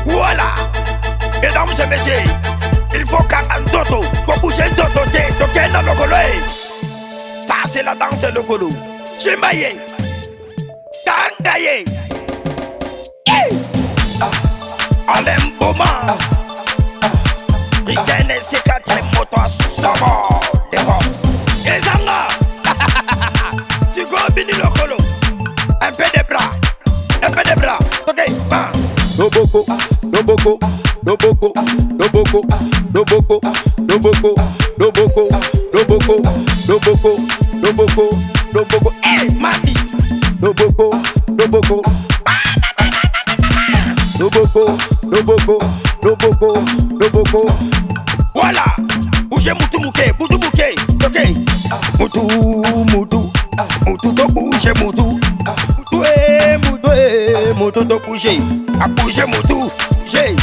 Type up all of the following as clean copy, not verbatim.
Voilà. Mesdames et messieurs, il faut kanga nzoto, kobouger nzoto te, tokenda lokolo e. Ça c'est la danse lokolo. Simba ye. Kanga ye. Eh! Alain Boma. Brigade C4 moto somo. L'Europe. Ezanga. Sikoyo bini lokolo. Un peu de bras. Un peu de bras. Ok. Ba. Loboko, loboko, loboko, loboko, loboko, loboko, loboko, loboko, loboko, loboko, loboko, Eh, mami. loboko, loboko, loboko, loboko, loboko, loboko. Voilà. Bougez mutu muke, mutu muke. Ok. Mutu, mutu. Mutu to bouger mutu. Mutu eh, mutu eh, mutu to bouger. A bouger mutu, bouger.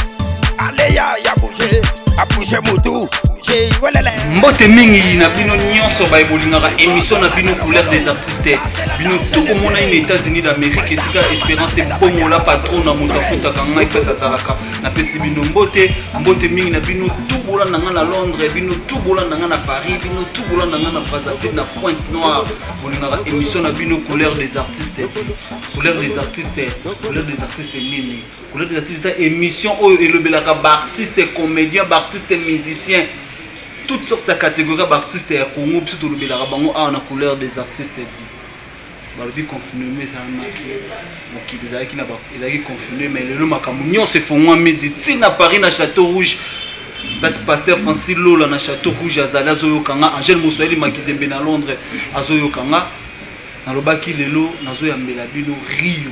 Allez ya ya bouger. A bouger mutu, bouger. Voilà. Mbote mingi na bino nyonso baye bolingaka émission na bino Couleur des artistes. Bino tout komona na États-Unis d'Amérique esika Espérance ebongola patron na moto afutaka ngai place azalaka. Napesi bino mbote, mbote mingi na bino tout bolanda ngai na Londres, bino tout bolanda ngai na Paris, bino tout bolanda ngai na Brazzaville, na Pointe Noire. Bolingaka émission na bino Couleur des artistes. Couleur des artistes, Couleur des artistes nini? Couleur des artistes eza émission oyo elobelaka ba artistes comédiens, ba artistes musiciens, toutes sortes ya catégorie ya ba artistes ya Congo. Biso tolobelaka bango awa na Couleur des artistes. Di balobi confinement ezalamaki, mokili ezalaki na ezalaki confiné, mais lelo makambo nyonso efongwami di ntina Paris na Château Rouge. Place pasteur Francis Lola na Château Rouge azali azoyoka nga, Angèle Moswahili Makizembe na Londres azoyoka nga. Nalobaki lelo nazoyambela bino Rio,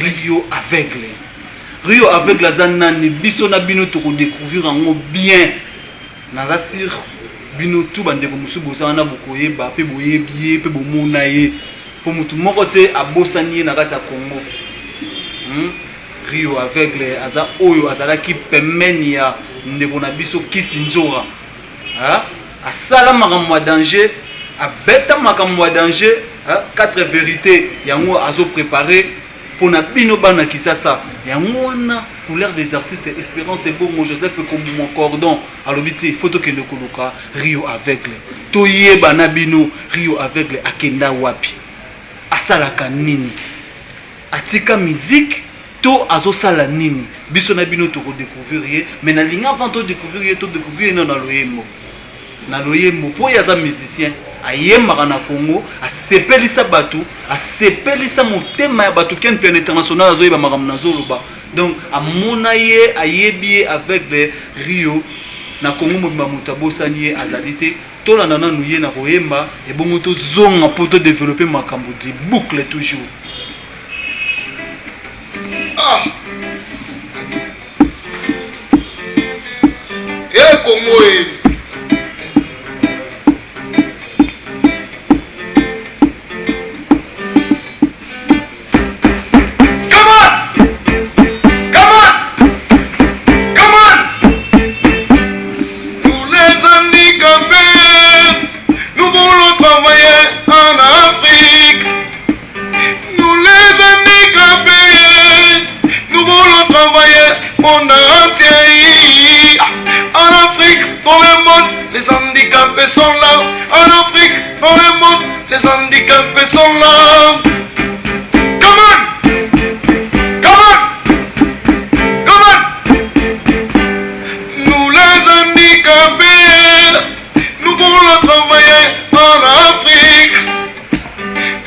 Rio aveugle. Rio aveugle aza nani? Biso na bino tokodécouvrir yango bien. Naza sur bino tu bandeko mosusu boza wana bokoyeba mpe boyebi ye mpe bomona ye, mpo motu moko te abosani ye na kati ya Congo. Rio aveugle aza oyo azalaki pembeni ya ndeko na biso Kisi Nzora. Asala makambo ya danger, abeta makambo ya danger, quatre vérités yango azo préparer mpona bino bana Kisasa. Yango wana Couleur des artistes, Espérance Ebongo, Joseph Kombo cordon alobi te faut tokende koluka Rio aveugle, toyeba na bino Rio aveugle akenda wapi, asalaka nini, atika musique to azosala nini. Biso na bino tokodécouvrir ye, mais nalingi avant todécouvrir ye, todécouvrir ye nano na loyembo, na loyembo, mpo ye aza musicien, ayembaka na Congo, asepelisa bato, asepelisa motema ya bato. Ken Piano International azoyeba makambo nazoloba. Donc amona ye, ayebi ye aveugle Rio na Congo mobimba, moto abosani ye azali te. Tolanda nanu ye na koyemba, ebongo tozonga mpo todévelopper makambo di boucle toujours. Ah! Eh Congo eh! Come on! Come on! Come on! Nous les handicapés, nous voulons travailler en Afrique. Nous les handicapés, nous voulons travailler monde entier. En Afrique, dans le monde, les handicapés sont là. En Afrique, dans le monde, les handicapés sont là. Come on! Come on! Come on! Nous les handicapés, nous voulons travailler en Afrique.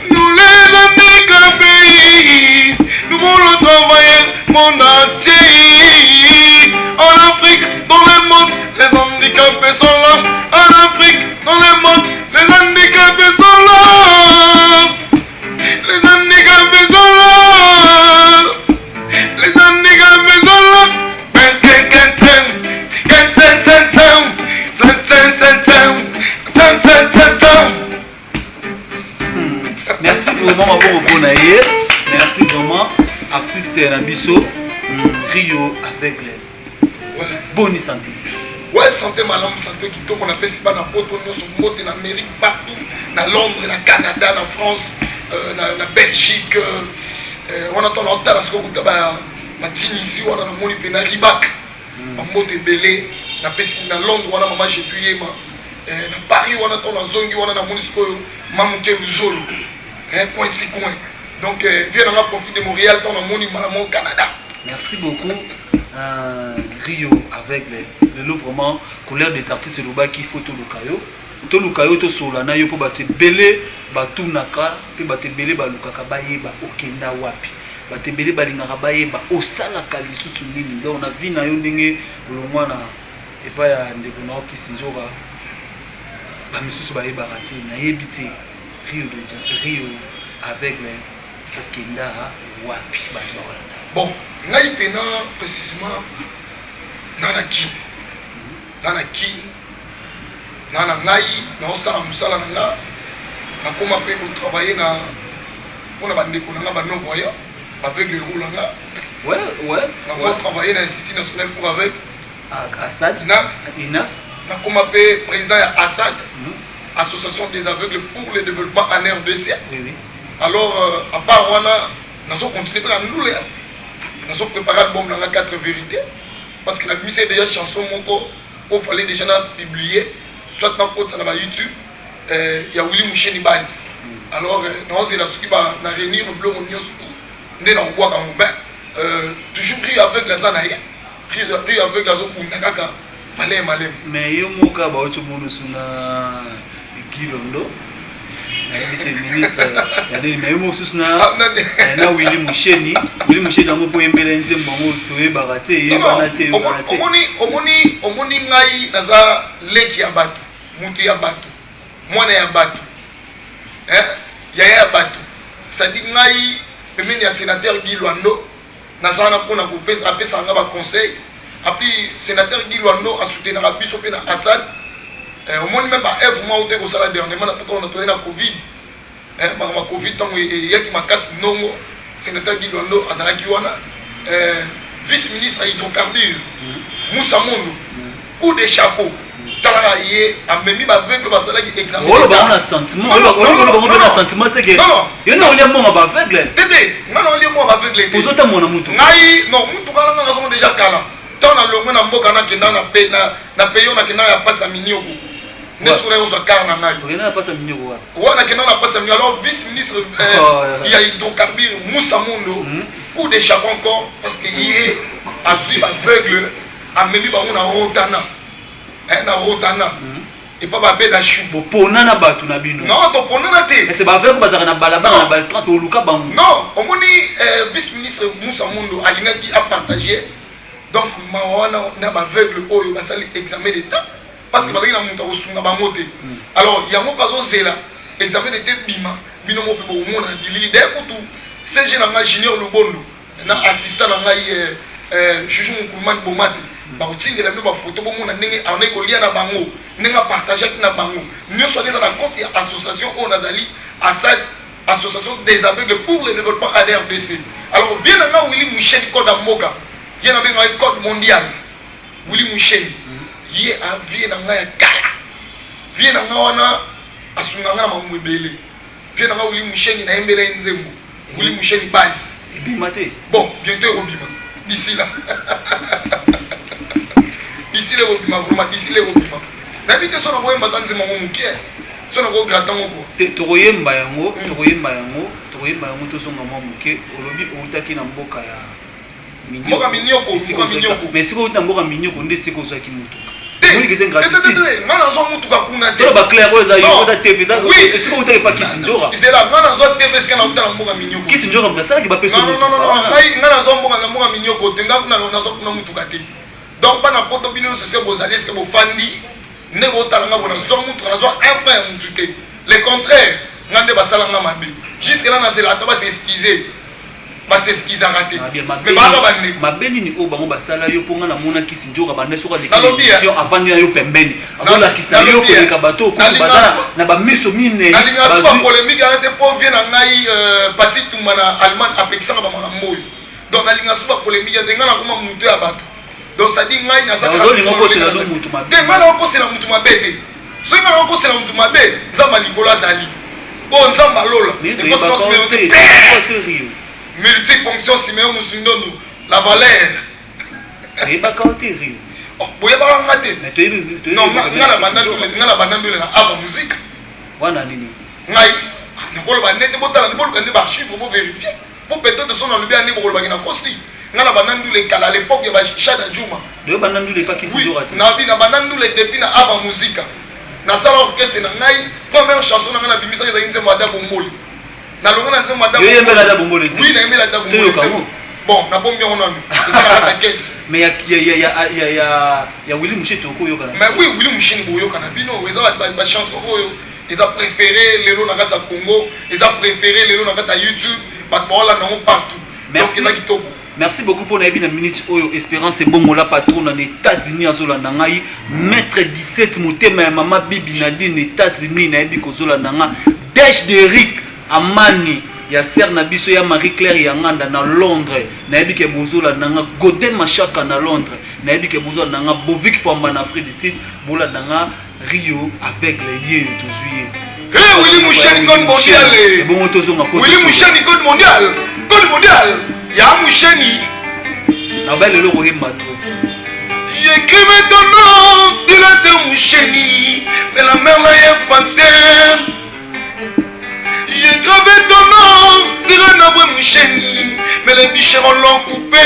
Nous les handicapés, nous voulons travailler monde entier. En Afrique, dans le monde, les handicapés sont là. En Afrique, dans le monde, les handicapés sont là. Les handicapés sont là. Les handicapés sont là. Ben, ken, ken, ten. Ken, ten, ten, ten. Ten, ten, ten, ten. Ten, ten, ten, ten. Merci vraiment, maboko mpona ye. Merci vraiment, artiste na biso Rio aveugle. Boni santé? Ouais, santé malamu, santé kitoko. Napesi bana Poto nyonso mbote, na Amérique partout, na Londres, na Canada, na France, na Belgique, wana to naotala sikoyo kuta ba Na Tunisie wana namoni mpe na Ribak, bambote ebele napesi. Na Londres wana, mama Jetu Yema. Na Paris wana, ntango nazongi wana, namoni sikoyo Mamuke Luzolo, coin ti coin. Donc vie nanga, profite de Montréal, ntango namoni mbala moko Canada. Merci beaucoup, Rio Aveugle. Lelo vraiment, Couleur des artistes elobaki faut toluka yo, toluka yo, tosolola na yo, mpo bato ebele batunaka mpe bato ebele balukaka bayeba okenda wapi. Bato ebele balingaka bayeba osalaka lisusu nini. Donc na vie na yo, ndenge olongwa na epai ya ndeko na yo Kisi Nzoka, bamisusu bayebaka te. Nayebi te, Rio de Rio Aveugle, okenda wapi? Bato bakolanda. Bon, ngai mpena précisément na Kini, na Kini na ngai naosala mosala na nga. Nakóma mpe kotravaille na mpona bandeko na nga banon voyant, baaveugle lokola nga. Nakoma travaille na Institut national pour aveugle. Assad. INAF. INAF. Nakoma mpe président ya ASAD, Association des aveugles pour le développement en RDC. Alors à part wana, nazocontinue mpe na ndule, nazoprépare album na nga 4 vérités, parce que nabimisi déjà chanson moko oyo fallait déjà na publier, soit nakotisa na bayoutube, ya Willi Musheni Base. Alors naozela soki na réunir biloko nyonso nde nakobwaka yango. Mais toujours Rio Aveugle aza na ye, Rio Aveugle azobunda kaka maleme maleme. Mais yo moka bauti monusu na Gilondo, nayebi te ministre ya nini, mais yo mosusu na Willi Musheni. Willi Musheni yango mpo oyembela nzembo yango, toyebaka te, eyebana te, eyebana te. Omoni, ngai naza leki ya bato, mutu ya bato, mwana ya bato, yaya ya bato. C'est-à-dire ngai pembeni ya sénateur Guy Lwando naza wana mpona apesaka nga baconseil. Et puis sénateur Guy Lwando asoutenaka biso mpe na Assad. Omoni même baœuvre mwa ote kosala dernièrement na poto, toye na Covid, makambo ya Covid ntango eyaki makasi ndongo, sénateur Guy Lwando azalaki wana. Vice ministre ya hydrocarbure Musa Mondo, coup de chapeau. Talaka ye amemi baaveugle basalaki examen. Oloba na sentiment, oloba na sentiment, c'est que yo nde olia mbongo baaveugle. Te te, ngai na olia mbongo baaveugle te. Ozotamona mutu. Ngai non, mutuka na ngai nazongo déjà kala. Ntango nalongwe na mboka, nakenda na peyo, nakenda ya pasi ya minioko nde soki naye kozwa car na ngai. Okenda na pasi ya minioko wana? Wana nakenda na pasi ya minioko. Alors vice ministre ya hydrocarbure Musa Mondo, coup de chapeau encore, parce que ye azwi baaveugle, amemi bango na Rotana, na Rotana epa babeda chou. Bopona na bato na bino? Non, toponana te. Ese baaveugle bazalaka na balabala na bal 30, oluka bango? Non, omoni, vice ministre Musa Mondo alingaki apartage donc mawa wana na baaveugle oyo basali examen d'état, parce que bazalaki na moto akosunga bango te. Alors yango mpe azozela examen d'état bima, bino mo mpe bokomona na bilili. Daye kutu SG na ngai Junior Lubondo na assistant na ngai Juju Mukulumani Bomate bakotindela bino bafoto, bomona ndenge andaki kolia na bango, ndenge apartageaki na bango nyonso. Wana eza na compte ya association oyo nazali, ASAD, Association des aveugles pour le développement ADRDC. Alors bien na nga Willy Musheni, code ya mboka, ye nabengaki code mondial. Willy Musheni ye avie na ngai ya kala, vie na nga wana asunga nga na makambo ebele. Vie na nga Willy Musheni, nayembela ye nzembo Willy Musheni Base. Ebima te? Bon, bientôt ekobima. D'ici là, d'ici là ekobima vraiment, d'ici là ekobima. Nayebi te so nakoyemba ta nzembo yango mokie, so nakograte yango po. Te, tokoyemba yango, tokoyemba yango, tokoyemba yango. Tozonga mwa moke. Olobi outaki na mboka ya Mboka Minioko, mboka Minioko. Mais sikoyo outi na mboka Minioko nde sikoyo ozwaki motuka? Nga nazwa mutuka kuna te. Baclair oyo eza yo, eza TV, esika outaki epa Kisi Nzora. Zela, nga nazwa TV esika nauta na mboka Minioko. Kisi Nzora moto asalaki bapesa? Nga nazwa mboka na mboka Minioko te. Nga kuna nazwa kuna mutuka te. Donc bana Poto, bino nyonso esika bozali, esika bofandi nde botala nga bo, nazwa mutuka, nazwa un franc ya mutu te. Le contraire, nga nde basala nga mabe. Jusque là nazela ata bas'excuse, bas'excusaka te, mais baka bandeko. Mabe nini oyo bango basala yo? Mpo nga namona Kisi Nzoka banda soki aleki avandi na yo pembeni, azolakisa yo koleka bato oyo baza na bamiso minei. Nalinga so bapolémique wana te, mpo vie na ngai Pati Tumba na Allemagne apekisanga bamakambo oyo. Donc nalinga so bapolémique te. Ngai nakoma moto ya bato. Donc c'est-à-dire ngai te, ngai nakokosela motu mabe te. Soki ngai nakokosela motu mabe, Nzambe ya likolo azali oyo, Nzambe alola. Multifonction Simeon Musundondo. La valeur. Toyebaka yo te, Rio. Oh, boyebaka nga te. Non, nga na banda ndule, nga na banda ndule na Ava Musique. Wana nini? Ngai nakoloba nde te, botala nde, boluka nde ba archive, bo vérifier. Po peut-être so nalobi ande bokolobaki na kosi. Nga na banda ndule kala, à l'époque ya ba Shada Juma. Doyo banda ndule epa kisi Oui, na bi na banda ndule depuis na Ava Musique. Nasala orchestre na ngai, première chanson na ngai nabimisaki ezalaki nzembo Ada Bombole. Nalonga na nzembo Ada. Yo yembela Ada Bombole? Oui, nayembela Ada Bombole. Bon, nabombi yango nanu, eza na kati ya caisse. Mais ya Willy Musheni tokoyoka na? Mais oui, Willy Musheni boyoka na bino, eza ba chanson oyo eza préféré lelo na kati ya Congo, eza préféré lelo na kati ya YouTube, bato baolanda yango partout. Donc eza kitoko. Merci beaucoup pour nayebi na minute oyo Espérance Ebongola patron na États-Unis azolanda ngai, maître 17 motema ya mama Bibi Nadine États-Unis, nayebi kozolanda nga Desh d'Eric Amani ya sœur na biso ya Marie Claire ya Nganda na Londres, nayebi ke bozolanda nga Godin Mashaka na Londres, nayebi ke bozolanda nga Bovik Famba na Afrique du Sud, bolanda nga Rio aveugle ye tozwi ye. Hey, Willy Musheni, code mondial. Bongo tozonga. Willy Musheni, code mondial. Code mondial. Ya Musheni. Na ba lelo koyemba trop. J'écrivais ton nom sur la terre Musheni, mais la mer l'a effacé. J'ai gravé ton nom sur un arbre Musheni, mais les bûcherons l'ont coupé.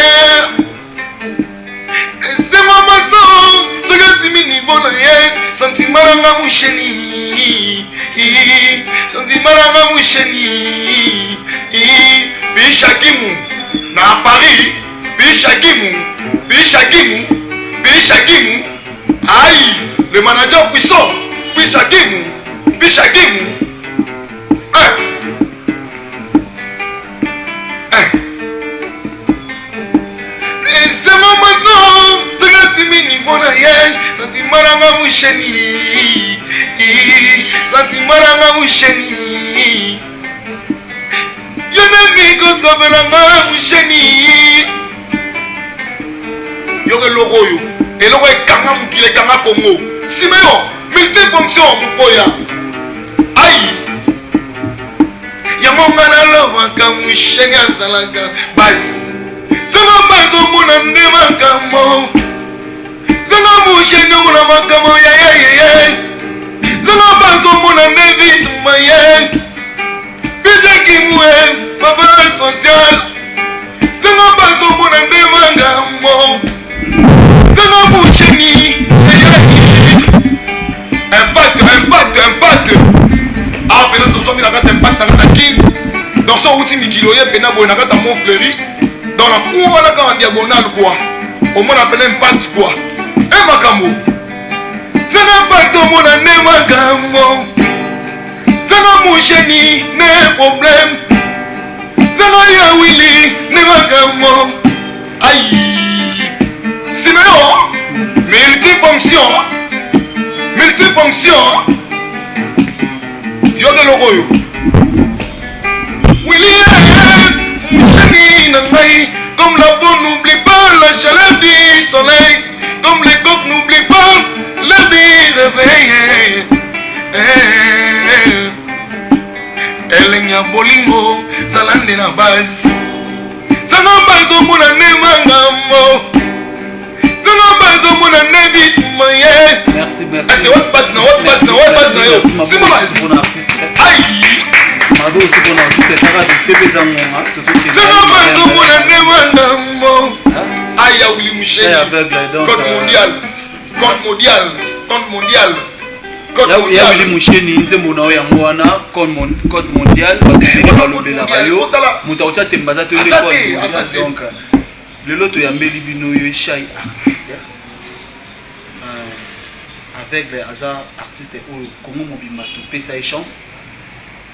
Esengo maso soki otimi niveau na ye, sentiment nanga Musheni, sentiment nanga Musheni. Pishakimu na Paris, Pishakimu, Pishakimu, Pishakimu, aïe, le manager puissant, Pishakimu, Pishakimu. Un un esengo maso soki otimi niveau na ye, sentiment nanga Musheni, sentiment nanga Musheni, yo nani kosovelanga Musheni. Yoka eloko oyo, eloko ekanga mokili, ekanga Congo. Simeon multifonction mokoya ai yango nga nalobaka Musheni azalaka base. Zanga bazomona nde makambo, zanga Musheni omona makambo ya yeyeye, zanga bazomona nde bitumba ye bijekimwe papa social, zanga bazomona nde makambo, zanga Musheni. Impact, impact, impact. Awa mpena tozwami na kati impact na kati ya Kin. Donc so outi mikili oye mpena boye na kati ya Mont Fleury, donc na cour wana kaka diagonale quoi, omona mpena impact quoi. E makambo zanga impact, omona nde makambo, zanga Musheni ne problème, zanga ya Willy ne makambo. Ai, Simeon multifonction, multifonction. Yoka eloko oyo, Willy Musheni na ngai. Comme la peau n'oublie pas la chaleur du soleil, comme les coques n'oublient pas l'heure du réveil. Elengi ya bolingo zala nde na base, zanga bazomona nde makambo, zanga bazomona nde bitumba ye. Merci, merci. Est-ce que wapi base na wapi base na wapi base na yo? Simba base. Pour artiste. Aïe. Mado aussi pour artiste. Tara de TV Zangonga. Zanga bazomona nde makambo. Aïe ya Willy Musheni. Code mondial. Code mondial. Code mondial. Code Ya mondial. Willy Musheni, nzembo na yo yango wana code mondial, bato ebele balobelaka yo, moto akotya tembe aza te. Aza te, aza te. Donc lelo toyambeli bino yo Shai artiste aveugle, aza artiste oyo Congo mobimba topesa ye chance.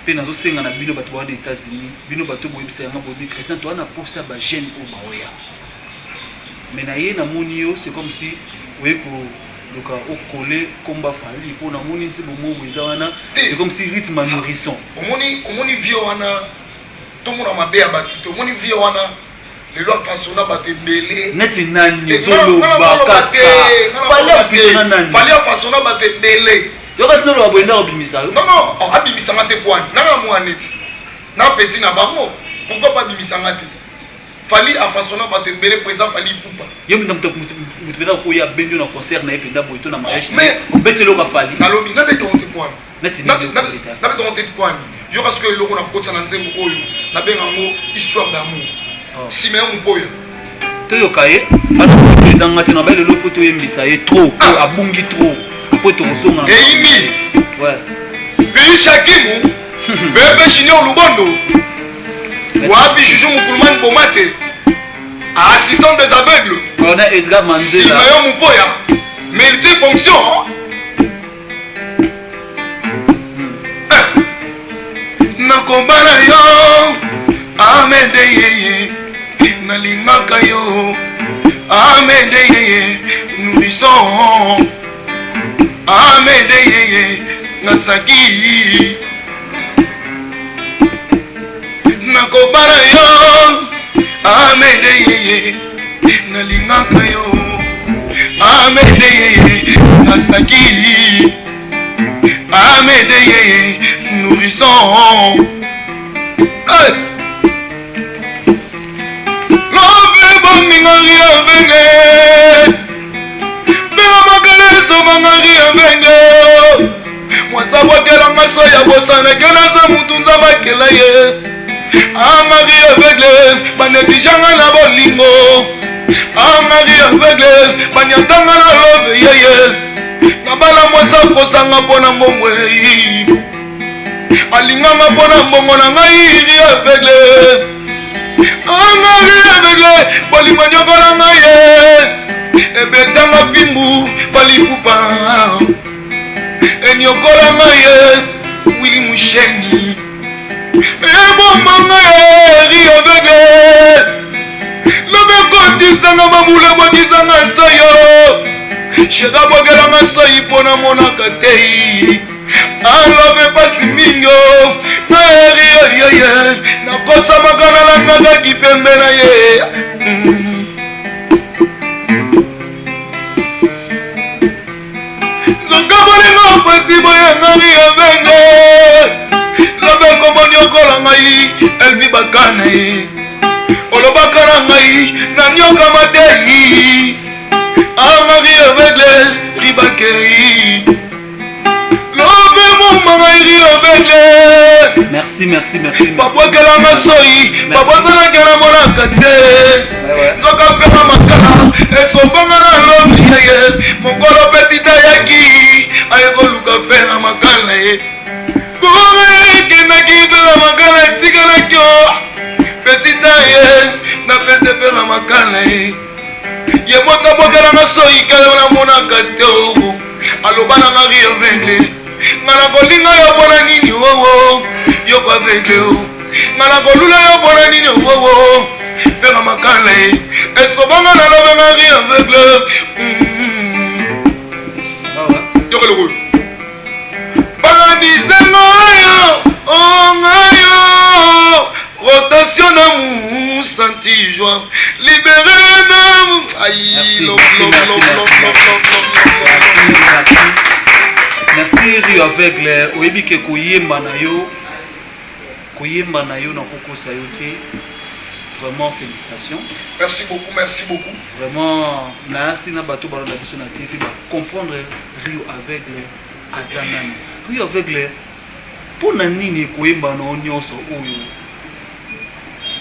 Mpe nazosenga na bino bato bawana États-Unis, bino bato boyebisa yanga, boyebi Christian, toza na posa ba jeune oyo baoya. Mais na ye namoni yo, c'est comme si oye koluka okole komba Fally, mpo namoni nzembo moko eza wana, c'est comme si rythme ya nourrisson. Omoni, omoni vie wana, tomona mabe ya bato te. Omoni vie wana lelo afasona bato ebele. Neti nani? Eh, nga ozoloba naloba kaka te, nga Fally naloba te. apisona nani? Fally afasona bato ebele. Yo kasi noloba boye nde akobimisa yo. Non non, oh, abimisanga te. Kwani nanga mwana neti na petit na bango, pourquoi pas abimisanga te? Fally a façonna bato ebele président Fally Ipupa. Yo mpenza moto mpenza okoya abendi yo na concert na ye mpenza boye to na mariage na ye obeti eloko ya Fally. Nalobi nabeta yango te pwani. Nabeta yango te pwani. Yoka sikoyo eloko nakotisa na nzembo oyo nabenga yango histoire d'amour. Oh. Simeon Mupoya. Toyoka ye bana moto ezanga te na ba lelo fo toyembisa ye trop po ah. abungi trop apres tokozonga. Eyindi. Ouais. Pays Shakimu. VP Junior Lubondo. Wapi Juju Mukulumani Bomate. Assistant des aveugles. Colonel Edgar Mandela. Simeon Mupoya. Multifonction. Nakobala yo amede yeye nalingaka yo amede yeye nourrisson amede yeye nasaki nakobala yo amede yeye nalingaka yo amede yeye nasaki amede yeye nourrisson hey! Lobe bomingari avenge Bela makala ezobangari avenge Mwasa bwakelanga so ya bosana kela za mutu nzambe akela ye Amari aveugle banegliganga na bolingo Amari aveugle banyatanga na love yeye Nabala mwasi akosanga mpo na mbongo ei Alinganga mpo na mbongo na ngai ri aveugle Amari aveugle bolingo nyokola ngai ye Ebetanga fimbu Fally Ipupa Eniokola ngai ye Willy Musheni Eboma ngai ye ri aveugle Lobe ekotisanga mabula ebwakisanga nsoyo Sheka bwakelanga nsoi mpo namonaka te Alove pasi mingi o na eri yeyeye nakosamaka nalandaka kipembe na ye mm. Nzoka bolingo pasi boye ngari ya venge lobe komoniokola ngai elvi bakane olobaka na ngai naniokama te angari aveugle ribakei lobe momanga iri aveugle. Merci, merci, merci. Babwakelanga soi babwasanaka na monaka te nzoka mpema makala esobanga na lobi yeye mokolo petite ayaki aye koluka fera makala ye kore ekendaki fera makala etikalaki o petite aye napese fera makala ye ye moto abwakelanga soi kala namonaka te aloba na nga ri aveugle nga nakolinga yo mpona nini wowo yoko aveugle o nga nakolula yo mpona nini wowo fera makala ye esobanga nalobenga ri aveugle yoka lokoyo paradise ngayo ongayo rotation na mu santi joie libere na mu ayi lo lo lo lo lo lo. Merci Rio Aveugle, oyebi ke koyemba na yo koyemba na yo nakokosa yo te vraiment félicitations. Merci beaucoup, merci beaucoup. Vraiment nayasi na bato balanda biso na TV ba comprendre Rio Aveugle aza nani. Rio Aveugle mpo na nini koyemba na yo nyonso oyo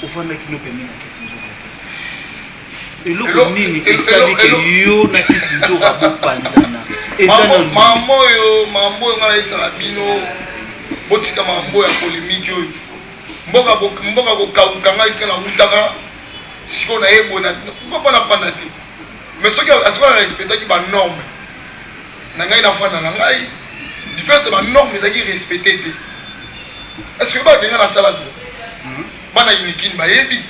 ofandaki no pembeni na Kisinzora te? Eloko nini esali ke yo na Kisinzora bopanzana? Eza nanu Mambo oyo, mambo oyo ngai nayesaka bino botika mambo ya polemiki oyo mboka mboka kokauka ngai esika nawutaka sikoyo naye boye na pourquoi pas nafanda te mais soki soki arespectaki ba norme na ngai nafanda na ngai du fait ba norme ezalaki respecte te est ce que oyebaka ke ngai nasala droit bana unikin bayebi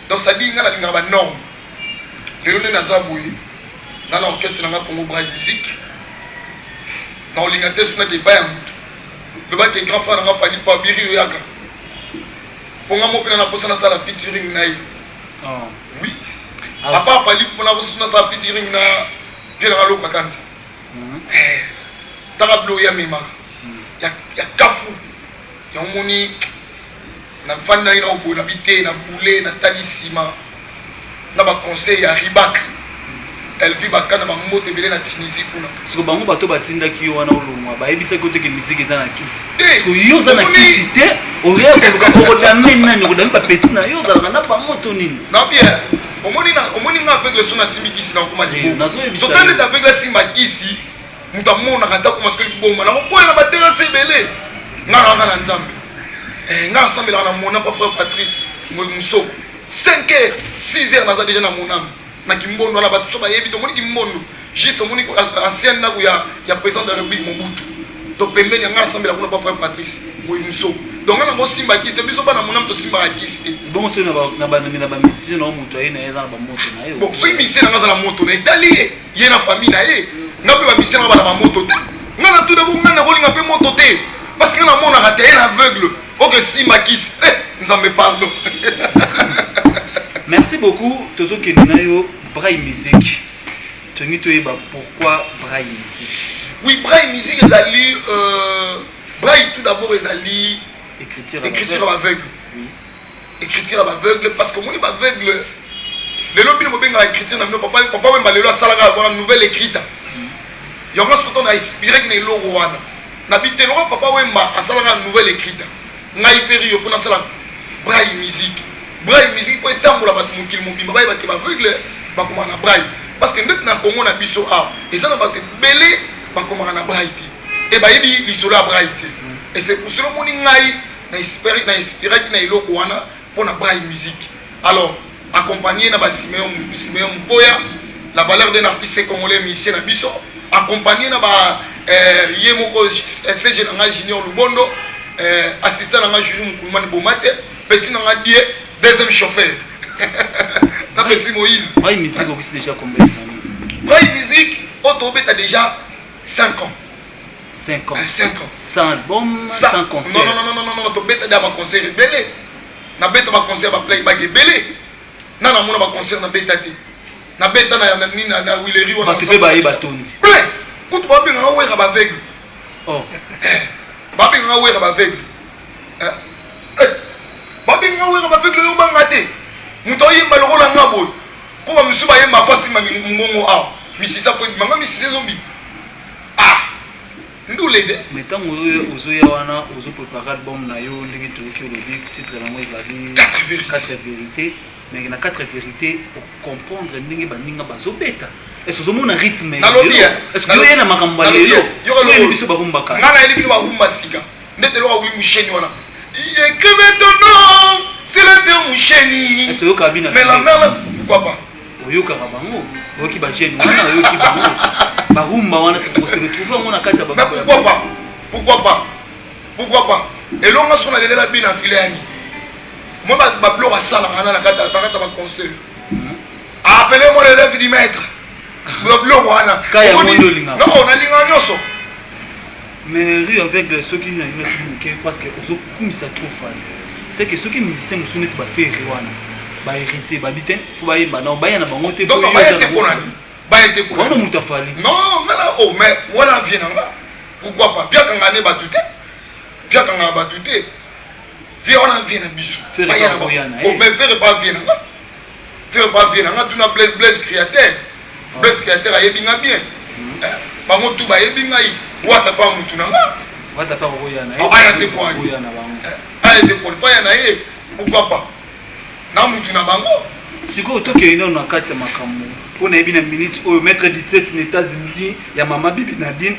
donc ça dit ngai nalingaka ba norme lelo nde naza boye nga na orchestre na nga Congo Bright Music na olinga te suna ke epai ya moto loba ke grand frère na nga Fally pa biri oyaka po nga moko na posa nasala featuring na ye Oh. oui Ah. à part Fally mpo na posa nasala featuring na vie na nga Loka Kanza tanga bilo ya memaka ya, ya kafu yango moni. Nafandaki na oboye na bite na boule, natali nsima na baconseil ya Ribak Elvi Bakana, bambote ebele na Tunisie kuna. Siko bango bato batindaki yo wana olongwa, bayebisaki yo te ke musique eza na kisi? Te. Siko yo oza na Omoni- kisi te, ozoya koluka okodame nani? Okodame bapeti na yo ozalaka na bango to nini? Na bien, omoni na omoni nga aveugle, so nasimbi kisi na okoma Eh, liboma. nazoyebisa So tande yo. ta aveugle asimba kisi, moto amonaka ata koma soki liboma nakokwela na baterase ebele. Nga na kaka na Nzambe. Eh, nga nasambelaka na mona pa frère Patrice Ngoi Musoko, 5 heures, 6 heures naza déjà na monami na Kimbondo wana. Bato so bayebi, tomoni Kimbondo juste, omoni ancienne ndako ya président de la République Mobutu to pembeni ya nga nasambela kuna pa frère Patrice Ngoi Musoko. Donc nga nango simba kisi te, biso bana monami tosimbaka kisi te. Bongo soki na bamusicien na yo, moto aye na ye, eza na bamoto na ye? Bon, soki musicien na nga aza na moto na etali ye, ye na famille na ye. Nga mpe bamusicien na nga bana bamoto te. Nga na tuda bo, nga nakolinga mpe moto te, parce que nga namonaka te, ye na aveugle oke simba kisi. Eh, Nzambe, pardon. Merci beaucoup. Tozokende na yo Braille Musique. Tolingi toyeba pourquoi Braille Musique. Oui, braille musique ezali braille tout d'abord ezali écriture. Écriture ya baaveugle. Écriture ya baaveugle, parce que omoni baaveugle lelo, bino bobengaka écriture na bino. Papa Wemba lelo asalaka wana nouvelle écrite. Yango soki na inspireki na eloko wana na bi te, loko Papa Wemba asalaka nouvelle écrite, ngai mpe Rio fo nasala braille musique. Braille musique mpo etambola, bato mokili mobimba bayeba te baaveugle bakomaka na braille, parce que ndeti na Congo na biso awa, eza na bato ebele bakomaka na braille te e bayebi lisolo ya braille te. Et c'est pour cela omoni ngai na inspiraki na eloko wana mpo na braille musique. Alors accompagné na basimeon, Simeon Mpoya, la valeur d'un artiste congolais, musicien na biso, accompagné na ba ye moko CG na ngai Junior Lubondo, assistant na ngai Juju Mukulumani Bomate, petit na ngai Die, deuxième chauffeur na petit Moïse. Braille Musique okisi déjà combien d'années? Braille Musique oyo tobeta déjà 5 ans. 5 ans? 5 ans. Sans album, sans concert? Non, non, non, non, non, non, tobeta déjà baconcert ebele. Nabeta baconcert, baplayback ebele. Na namona baconcert nabeta te, nabeta na nini, na Wileri wana. Bato mpe baye batondi. Plein kutu, babengaka Wera baaveugle. Oh. Babengaka Wera baaveugle, babengaka Wera baaveugle. Oyo banga te, moto ayemba lokola nga boye, mpo bamisu bayemba fa nsima mongongo awa misisa po ebima, nga misisa ezobima. Ah, ndule de. Mais ntango oyo ozoya wana, ozoprépare album na yo, ndenge toyoki olobi, titre nango ezali Quatre vérités. Quatre vérités. Mais na quatre vérités, ocomprendre ndenge baninga bazobeta? Est ce ozomona rythme? Nalobi, est ce oye na makambo ya nalobi, lelo? Yoka oyeli loko. biso barumbaka. Nga nayebi bino barumba sika, ndete eloko awuli musheni wana, écrivez ton nom sur la terre, musheni. Est ce oyokaka bino? Mais la mère là, pourquoi pas? Oyokaka bango, oyoki bajeune wana, oyoki bango barumba wana, ose retrouve yango na kati ya Mais pourquoi pas, pourquoi pas, pourquoi pas? Elonga so nalelela bino afile yani moi babiloko asalaka wana na kati ya baconcert, appelez moi l'élève du maître, babiloko wana. Ka yango nde olingaka? Non, nalingaka nyonso. Mais Rio Aveugle, soki nalingi moke, parce que ozokumisa trop Fally, c'est que soki musicien mosusu neti baFerre wana, bahéritier babi te, fo bayemba na baya na bango te. Donc baya te mpona nini? Baya te mpona wana nini? Moto aFally. Non, nga na oh, mais wana vie na nga, pourquoi pas? Vie akanga ne bato te, vie akangaka bato te. Vie wana vie na biso. Ferre Baya na pa bango. koya na ye. Oh, mais Ferre pas vie na nga, Ferre pas vie na nga. Tuna Blaise, Blaise créateur, Blaise créateur ayebi nga bien. Eh, bango tu bayebi ngai. Wata pa mutu na nga. Wata pa koya na ye. Oh, aya te po ani? Koya na bango. Eh, aya te po faya na ye, pourquoi pas na mutu na bango? Sikoyo tokende nano na kati ya makambo, mpo nayebi na minute oyo maître 17 na États-Unis ya mama Bibi Nadine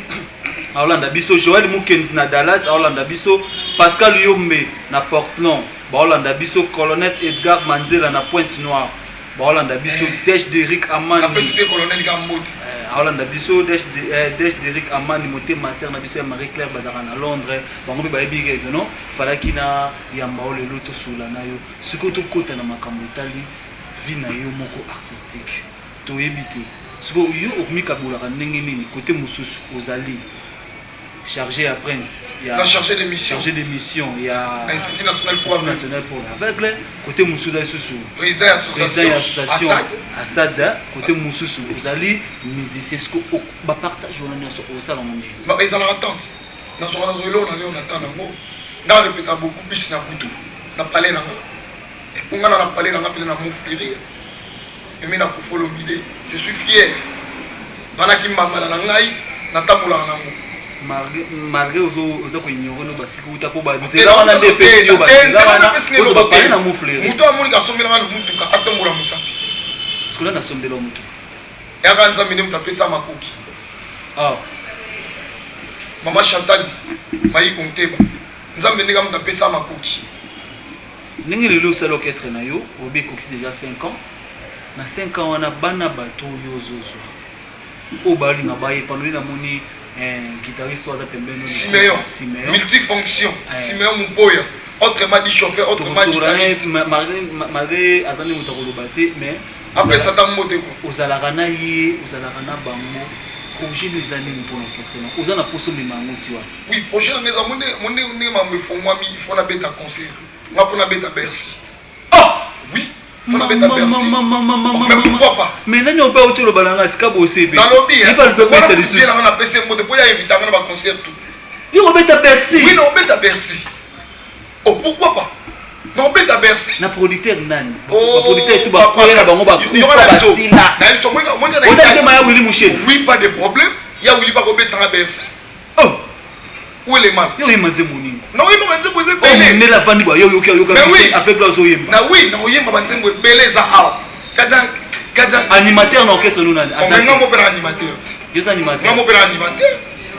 aolanda biso, Joel Mukendi na Dallas aolanda biso, Pascal Yombe na Portland baolanda biso, colonel Edgar Manzela na Pointe Noire baolanda biso, Desh Derik Amani. Napesi mpe colonel ka mbote. Aolanda biso Desh Derik Amani, motema ser na biso ya Marie Claire, bazalaka na Londres. Bango mpe bayebi ke non, falaki na yamba o lelo tosolola na yo. Sikoyo tokɔta na makambo etali vie na yo moko artistique. Toyebi te sikoyo yo okomikabolaka ndenge nini, kote mosusu ozali chargé ya prince ya Na chargé de mission. Chargé de mission ya Institut national pour Institut national pour l'aveugle, côté mosusu ozali susu président ya président ya association association Asad. Asada, côté mosusu ozali musicien. Siko bapartage wana nyonso osalango ndenge? Ezalaka tante, nazwaka, nazwa eloko na leo na temps nango. Nga répéta beaucoup plus na butu. Na palais na nga. Po nga na na palais na nga pena na Mont Fleury. Meme na Koffi Olomide, je suis fier. Nga na kimbambala na ngai, natambolaka na ngo. Malgré ozo oza ko ignorer no basiki uta po ba nzela wana nde epesi yo ba nzela wana ozo ba palais na Mont Fleury. Moto amoni kasombela nga mutuka atombola mosapi. Sikola na sombela mutu. Yaka Nzambe nde moto apesa makoki. Ah. Mama Chantal Mayiko Nteba. Nzambe nde moto apesa makoki. Ndenge lelo osali orchestre na yo, olobi ekokisi dejà 5 ans. Na 5 ans wana bana bato oyo ozozwa oyo balinga baye panoli namoni eh, guitariste oyo aza pembeni Simeon, Simeon multifonction eh. Simeon Mupoya autrement dit chauffeur autrement guitariste malgré malgré aza nde moto akoloba te mais apesa ata mbote ko ozalaka na ye ozalaka na bango projet no eza nini mpona orchestre na oza na poso omema yango ti wana oui projet na ngai eza monde ndenge mambo efongwami il faut nabeta concert nga faut nabeta Bercy oh oui faut nabeta Bercy mais pourquoi pas mais nani ope auti oloba na nga tika bosebe nalobi wana nanga napesi mbote mpo ya invita nga na baconcert tout yo kobeta Bercy oui naobeta Bercy oh pourquoi pas naobeta Bercy na producteur nani baproducteur tu bakoya na bango bakufa basila otema ya Willy Musheni oui pas de problème ya Willy bakobetisanga Bercy oh où est le mal yo oyemba nzembo nini na oyemba banzembo eza ebele ndele avandi bwa yo oyoki ayoka avec la ozoyemba na oui na oyemba banzembo ebele eza awa kada kada animateur na orchestre no nani aza nga moko na animateur yo za animateur nga moko na animateur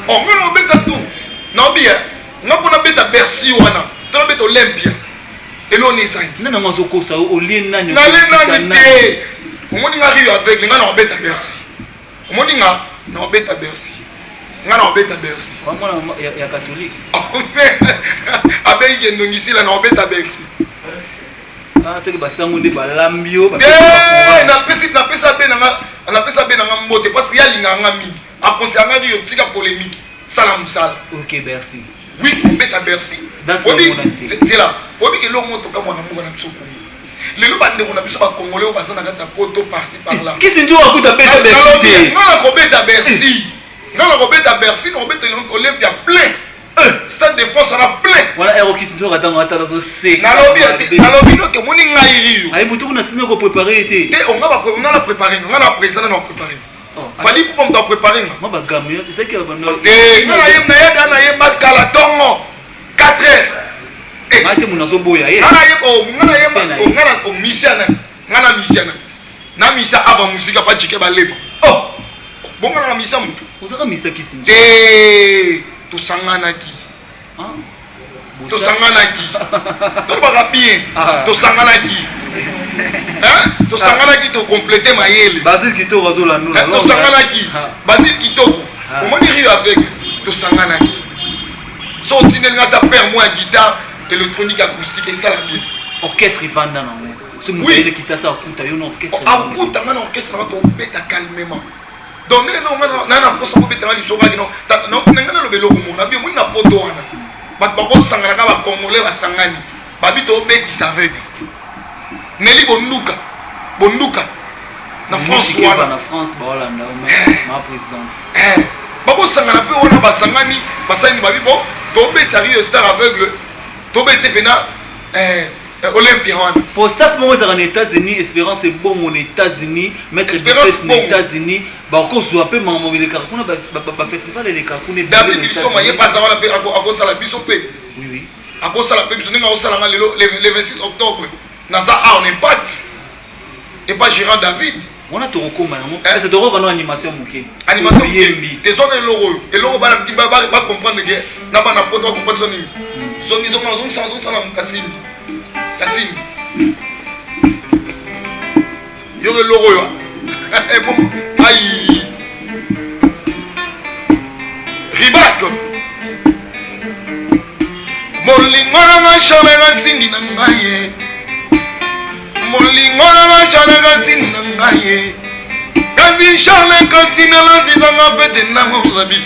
oh nga na obeta tout na obi nga mpo nabeta Bercy wana to nabeta Olympia eloni ezangi nani yango azokosa olie nani nale nani te omoni nga Rio aveugle nga na obeta Bercy omoni nga na obeta Bercy nga na obeta Bercy mwana ya catholique abengi kendongisila na obeta Bercy ah, seke basango nde balambi yo napesa be nanga napesa be nanga mbote parce que ye alingaka nga mingi aconseilla nga Rio tika polémique sala mosala ok Bercy oui obeta Bercy obi zela obi eloko moko tokamwa na mboka na biso Congo lelo bandeko na biso bacongolais oyo baza na kati ya poto par-ci par-là kisi njo akuta beta Bercy te nga na kobeta Bercy nga na kobeta Bercy na kobeta Olympia plein Stade de France wana plein wana ero kisi njo katango ata nazoseka nalobi nalobi noke omoni ngai Rio aye motu kuna sini koprépare ye te te onga nga na prépare nga na président na prépare Fally Ipupa moto aprépare nga mwa bagamme ezaki ya bando te nga nayeba nayemba kala ntongo 4 heures nga te moto azoboya ye nga nayeba nga nayeba nga na misia na nga na misia na na misia ava musika pa jike balema oh bonga na misia motu ozaka misia kisi te tosanganaki tosanganaki tolobaka bien tosanganaki tosanganaki tocomplete mayele Basile Kitoko azolanda tosanganaki Basile Kitoko omoni Rio aveugle tosanganaki so otindeli nga ata père moi ya guitare électronique acoustique esala bien orchestre evanda nango so moto ayelekisasa akuta yo na orchestre akuta nga na orchestre nanga tobeta calmement donc ndenge eza nga na na mposa kobetanga lisolo kaki no na nga naloba eloko moko nabi omoni na poto wana bato bakosangana kaka bacongolais basangani babi tobetisa aveugle neli bonduka bonduka na France wana na France baolanda ma présidente bakosangana mpe wana basangani basani babi bon tobetisa Rio Star aveugle tobeti mpena Olympia wana po staff moko ezalaka na États-Unis Espérance Ebongo na États-Unis Maître Bisset na États-Unis bakozwa mpe makambo elekaka kuna bafestival elekaka kuna David Lisoma ye mpe aza wana mpe akosala biso mpe oui akosala mpe biso ndenge akosala nga lelo le 26 octobre naza awa na impact epa gérant David wana tokokoma yango ese tokoka no animation moke animation moke te soki eloko oyo eloko bana bacomprendre ke na bana poto bacomprendre so nini zongi zongi nazongisa nazongisa na kasimbi kasimbi yoka eloko oyo ai ribak bolingo nanga charleka nsindi na ngai ye bolingo nanga charleka nsindi na ngai ye kasi charle kasi nalatisanga pete nango nzabi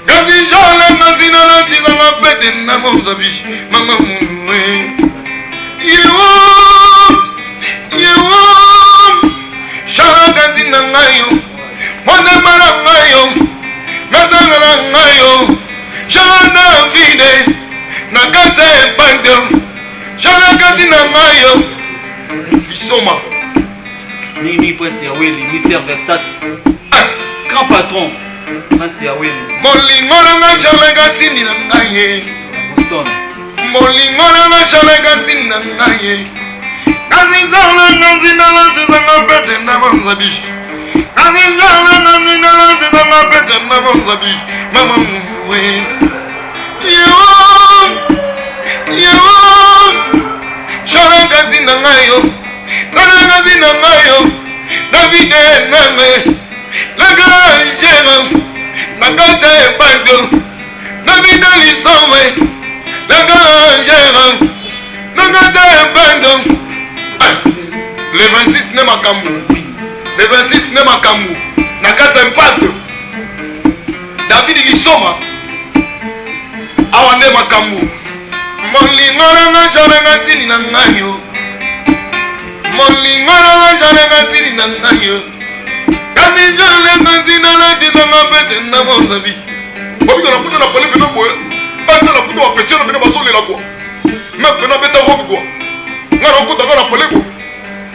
kasi charle kasi nalatisanga pete nango nzabi mama mundu e yewo yewo charle kasi na ngai yo motema na ngai yo natanga na ngai yo charle davide na kati ya epante charle. na ngai yo lisoma. Mingi mingi Prince Yaweli, Mister Versas. Ah. Grand patron Prince Yaweli. Bolingo na ngai Charles Gasini na ngai ye. Boston. Bolingo na ngai Charles Gasini na ngai ye. Kasi nzala nganzi na latizanga pete na bonzabi. Kasi nzala nganzi na latizanga pete na bonzabi. Mama mouwe. Yo, yo, Charles Gasini na ngai yo. Charles Gasini na ngai yo. David Name. Laka jema. Na kati ya ebando. David Lisomwe. Laka jema. Nanga te bando. Le 26 ne makambo. Le 26 ne makambo. Na kata impact. David Lisoma. Awa nde makambo. Molingo na nga jana nga tini na ngai yo. Molingo na nga jana nga tini na ngai yo. Kasi jana nga tina latisa nga pete na bonzabi. Bobika na puta na pale pene boye. Bata na puta wa pete na pene bazolela kwa. Mère pena abeta robe quoi. Nga na okota nga na palais boye.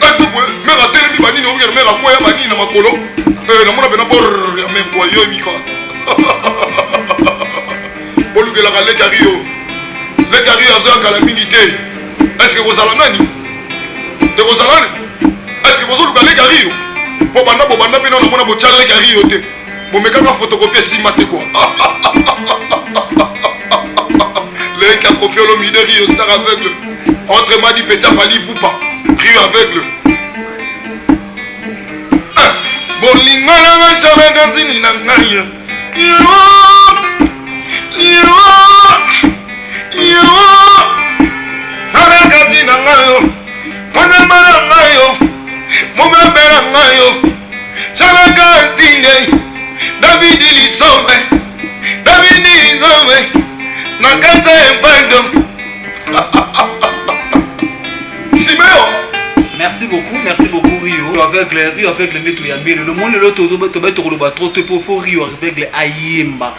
Eto boye mère atelemi banini obikana mère akweya banini na makolo. Eh namona pena bor ya mère quoi yo ebika. Bolukelaka leki ya Rio. Leki ya Rio azoya kala mingi te. Est-ce que kozala nani? Ekozala nani? Est-ce que bozoluka leki ya Rio? Po banda bobanda mpe nano namona botya leki ya Rio te. Bomekaka photocopie esimba te quoi. Leki ya Koffi Olomide Rio star aveugle. Autrement dit petit Fally Ipupa Rio aveugle. Ah, bolingo na nga jamais nzini na ngai. Yo yo yo alakati na ngai yo mwanama na ngai yo mobembe na ngai yo Jalaka nzinde David Lisombe David Lisombe na kati ya ebando Simeon. Merci beaucoup, merci beaucoup Rio. Aveugle, Rio aveugle nde toyambi lelo. Moni lelo tozoba tokoloba trop te po fo Rio aveugle ayemba.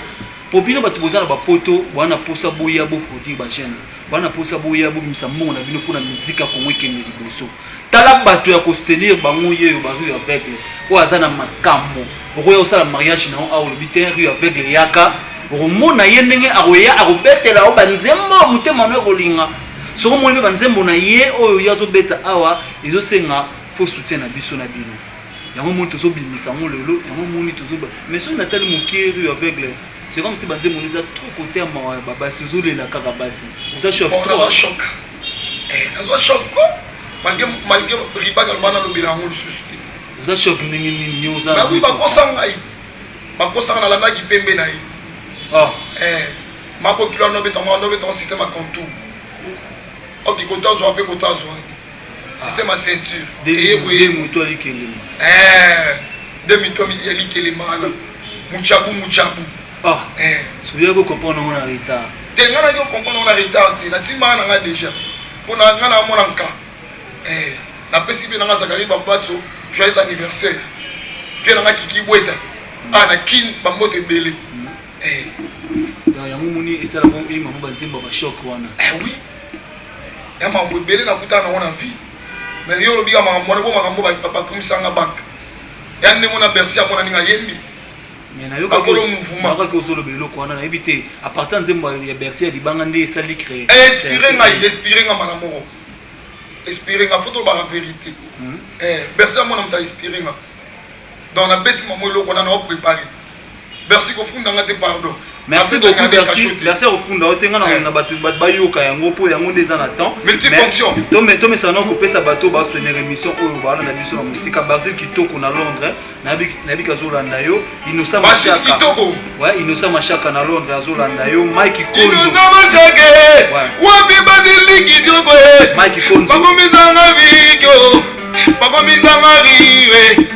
Po bino bato boza na bapoto, boza na posa boya bo produire ba jeunes. Boza na posa boya bobimisa mbongo na bino pona musique ya Congo ekende liboso. Tala bato ya ko soutenir bango yeyo ba Rio aveugle oyo aza na makambo. Okoya kosala mariage na yo awa olobi te Rio aveugle yaka, okomona ye ndenge akoya akobetela yo ba nzembo motema na yo ekolinga. Soki omoni pe ba nzembo na ye oyo ye azobeta awa ezosenga faut soutien na biso na bino. Yango omoni tozobimisa yango lelo, yango omoni tozo mais soki natali moke Rio aveugle c'est comme si ba nzembo eza trop côté ya mawa ya ba basi, ozolela kaka basi. Oza choc Bon, trop. naza choc. Eh, naza choc ko. Malgré malgré Ribak aloba nalobela yango lisusu te. Oza choc ndenge nini yo oza Bah oui, bakosa ngai. Bakosa ngai nalandaki pembe na ye. Ah. Eh, mabokilo wana obeta yango obeta yango système ya contour. Oki koto azwa mpe koto azwa. Système ya ceinture. Eye boye. Deux moto ya likelema. Eh, deux mito ya likelema wana. Muchabu muchabu. Ah. Eh. Soki ko comprendre ngo na retard. Te nga naki comprendre ngo na retard te. Natimaka na nga déjà. Mpo na nga namona nka. Eh, napesi mpe na nga Zakari Babaso joyeux anniversaire. Vie na nga Kiki Bweta. Ah na Kin bambote ebele. Eh. Donc yango moni esala ko eyima mo banzembo ba choc wana. Eh oui. Ya makambo ebele nakutana nango na vie. Mais yo olobi ka makambo wana bo makambo bakumisa nga banque. Ya ndenge na Bercy amona ninga yembi. Mais nayokaki Bakolo mouvement. nayokaki ozoloba eloko wana nayebi te à partir ya nzembo ya Bercy ya libanga nde esali créer. Inspiré ngai, inspiré nga mbala moko. Inspiré nga, faut tolobaka vérité. Eh, Bercy amona moto a inspiré nga. Donc nabeti mamo eloko wana na préparé. Bercy kofunda nga te pardon. Merci Nabeta beaucoup nga nde Bercy. cachot te. Bercy akofunda yo te nga na Eh. na bato bato bayoka yango mpo yango nde eza na temps. Multifonction. Mais tomesana kopesa bato basoutenir émission oyo balanda biso na mosika. Basile Kitoko na Londres, nayebi kazolanda yo. Innocent Basile Mashaka. Kitoko. Ouais, Innocent Mashaka na Londres azolanda yo. Mike Konzo. Innocent Mashaka. Ouais. Wapi Basile Kitoko. Mike Konzo. Bakomisanga vikyo. Bakomisanga riwe.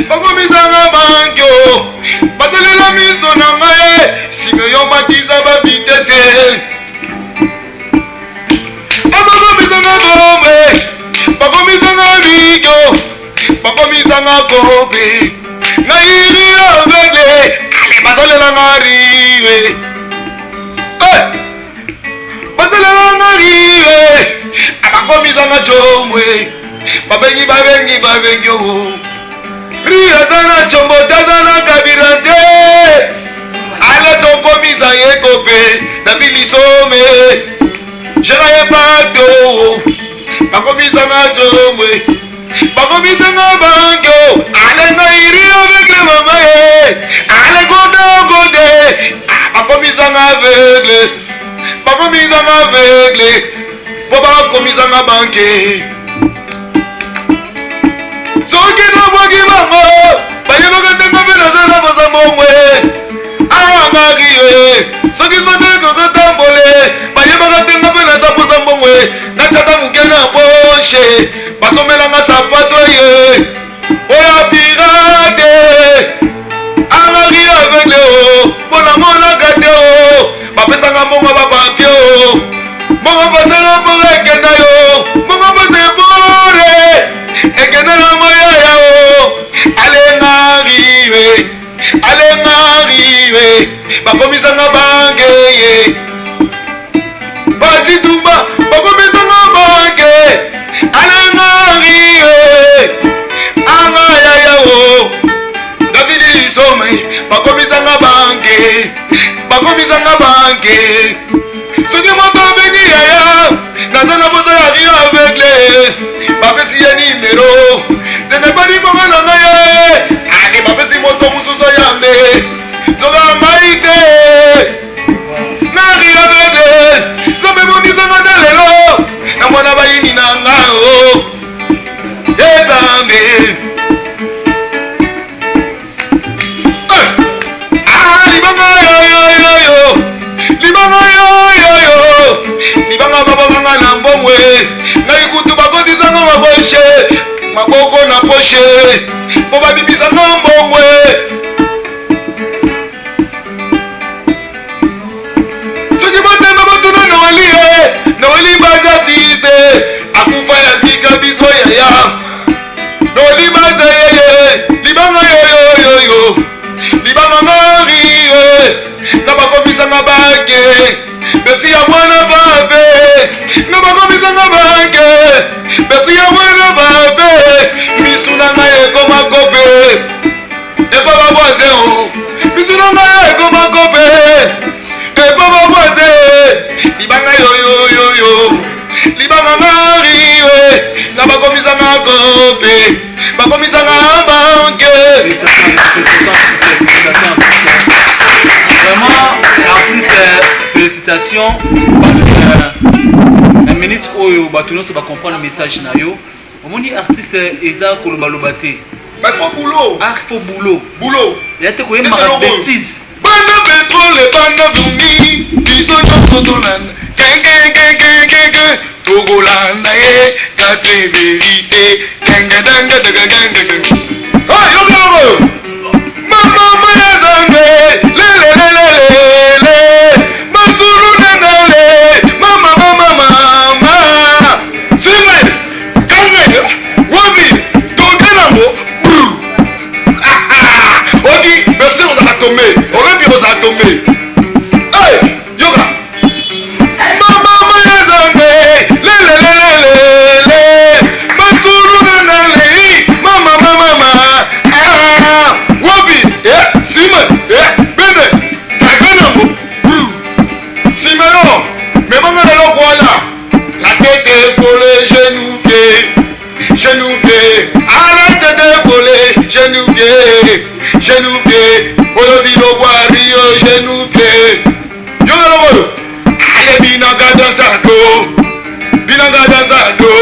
Bakomisanga bankyo. Batelela miso na ngai. Simeon matisa ba vitesse. Bakomisanga bombe. Bakomisanga vikyo. Bakomisanga kobe. Nairi aveugle. Batelelanga riwe. Eh! Batelelanga riwe. Bakomisanga combwe, babengi babengi babengi o. Ri aza na combo te, aza na kabira te. Ale tokomisa ye kope na bilisome. Jera ye pato, bakomisanga combwe. Bakomisanga bango. Ale ngai ri avec le mama ye. Ale konde konde. Bakomisanga aveugle. Bakomisanga aveugle. Po bakomisanga banke. Soki nabwaki bango bayebaka te nga mpe naza na posa mbongwe angaki ye soki soki tozotambole bayebaka te nga mpe naza posa mbongwe natata moke na poshe basomelanga sapato ye oya pirate angaki aveugle o mpo namonaka te o bapesanga mbongo bapapie o mbongo pasanga mbongo ekenda yo mbongo pasa ebore ekenda na moyaya o alengariwe alengariwe bakomisanga bange ye batitumba bakomisanga bange alengariwe angayaya o davidi lisome bakomisanga bange bakomisanga bange soki moto abengi yaya naza na posa ya rio aveugle bapesi ye nimero ce n'est pas limbongo na ngai ye ale bapesi moto mosusu ayambe nzoka ngai te na rio aveugle nzambe ebongisanga te lelo na mwana bayini na ngai o ezambe libanga yoyoyoyo libanga yoyoyo libanga babonganga na mbongwe ngai kutu bakotisanga maposhe maboko na poshe mpo babimisanga mbongwe soki botema botuna noeli ye noeli baza tite akufa ya tika biso yaya noeli baza yeye libanga yoyoyoyo libanga marie nga bakomisanga bake bersi ya mwana babe nga bakomisanga bake bersi ya mwana babe misu na ngai ekoma kope epa baboise o misu na ngai ekoma kope epa baboise libanga yoyoyoyo libanga marie nga bakomisanga kope bakomisanga banke. Vraiment, artiste, félicitations parce que na minute oyo bato nyonso bacomprendre message na yo. Omoni artiste eza kolobaloba te. Mais faut boulot. Ah, faut boulot. Boulot. Ya te koyembaka bêtise. Banda petrole, banda vumbi, biso nyonso tolanda. Kekekekekeke, tokolanda ye, quatre vérité. Ganga danga daga ganga ganga. Ah, yoka yoka. Mama maya zange, lele lele lele. Masulu nenele, mama mama mama. Sime, kange, wapi, tokenango, brr. Ah ah, oki, merci ozala tombe, oyebi ozala tombe. Hey, yoka. Mama maya zange, lele lele lele. Masulu nenele, mama mama mama. Ah, wapi, eh, sime, eh, bene, takenango, brr. Simeon, memanga na eloko wana. La tête épaulée, genou pied, genou pied. À la tête épaulée, genou pied, genou pied. Olobi lobwa Rio, genou pied. Yo na lokoyo. Ale binaka dansa do. Binaka dansa do.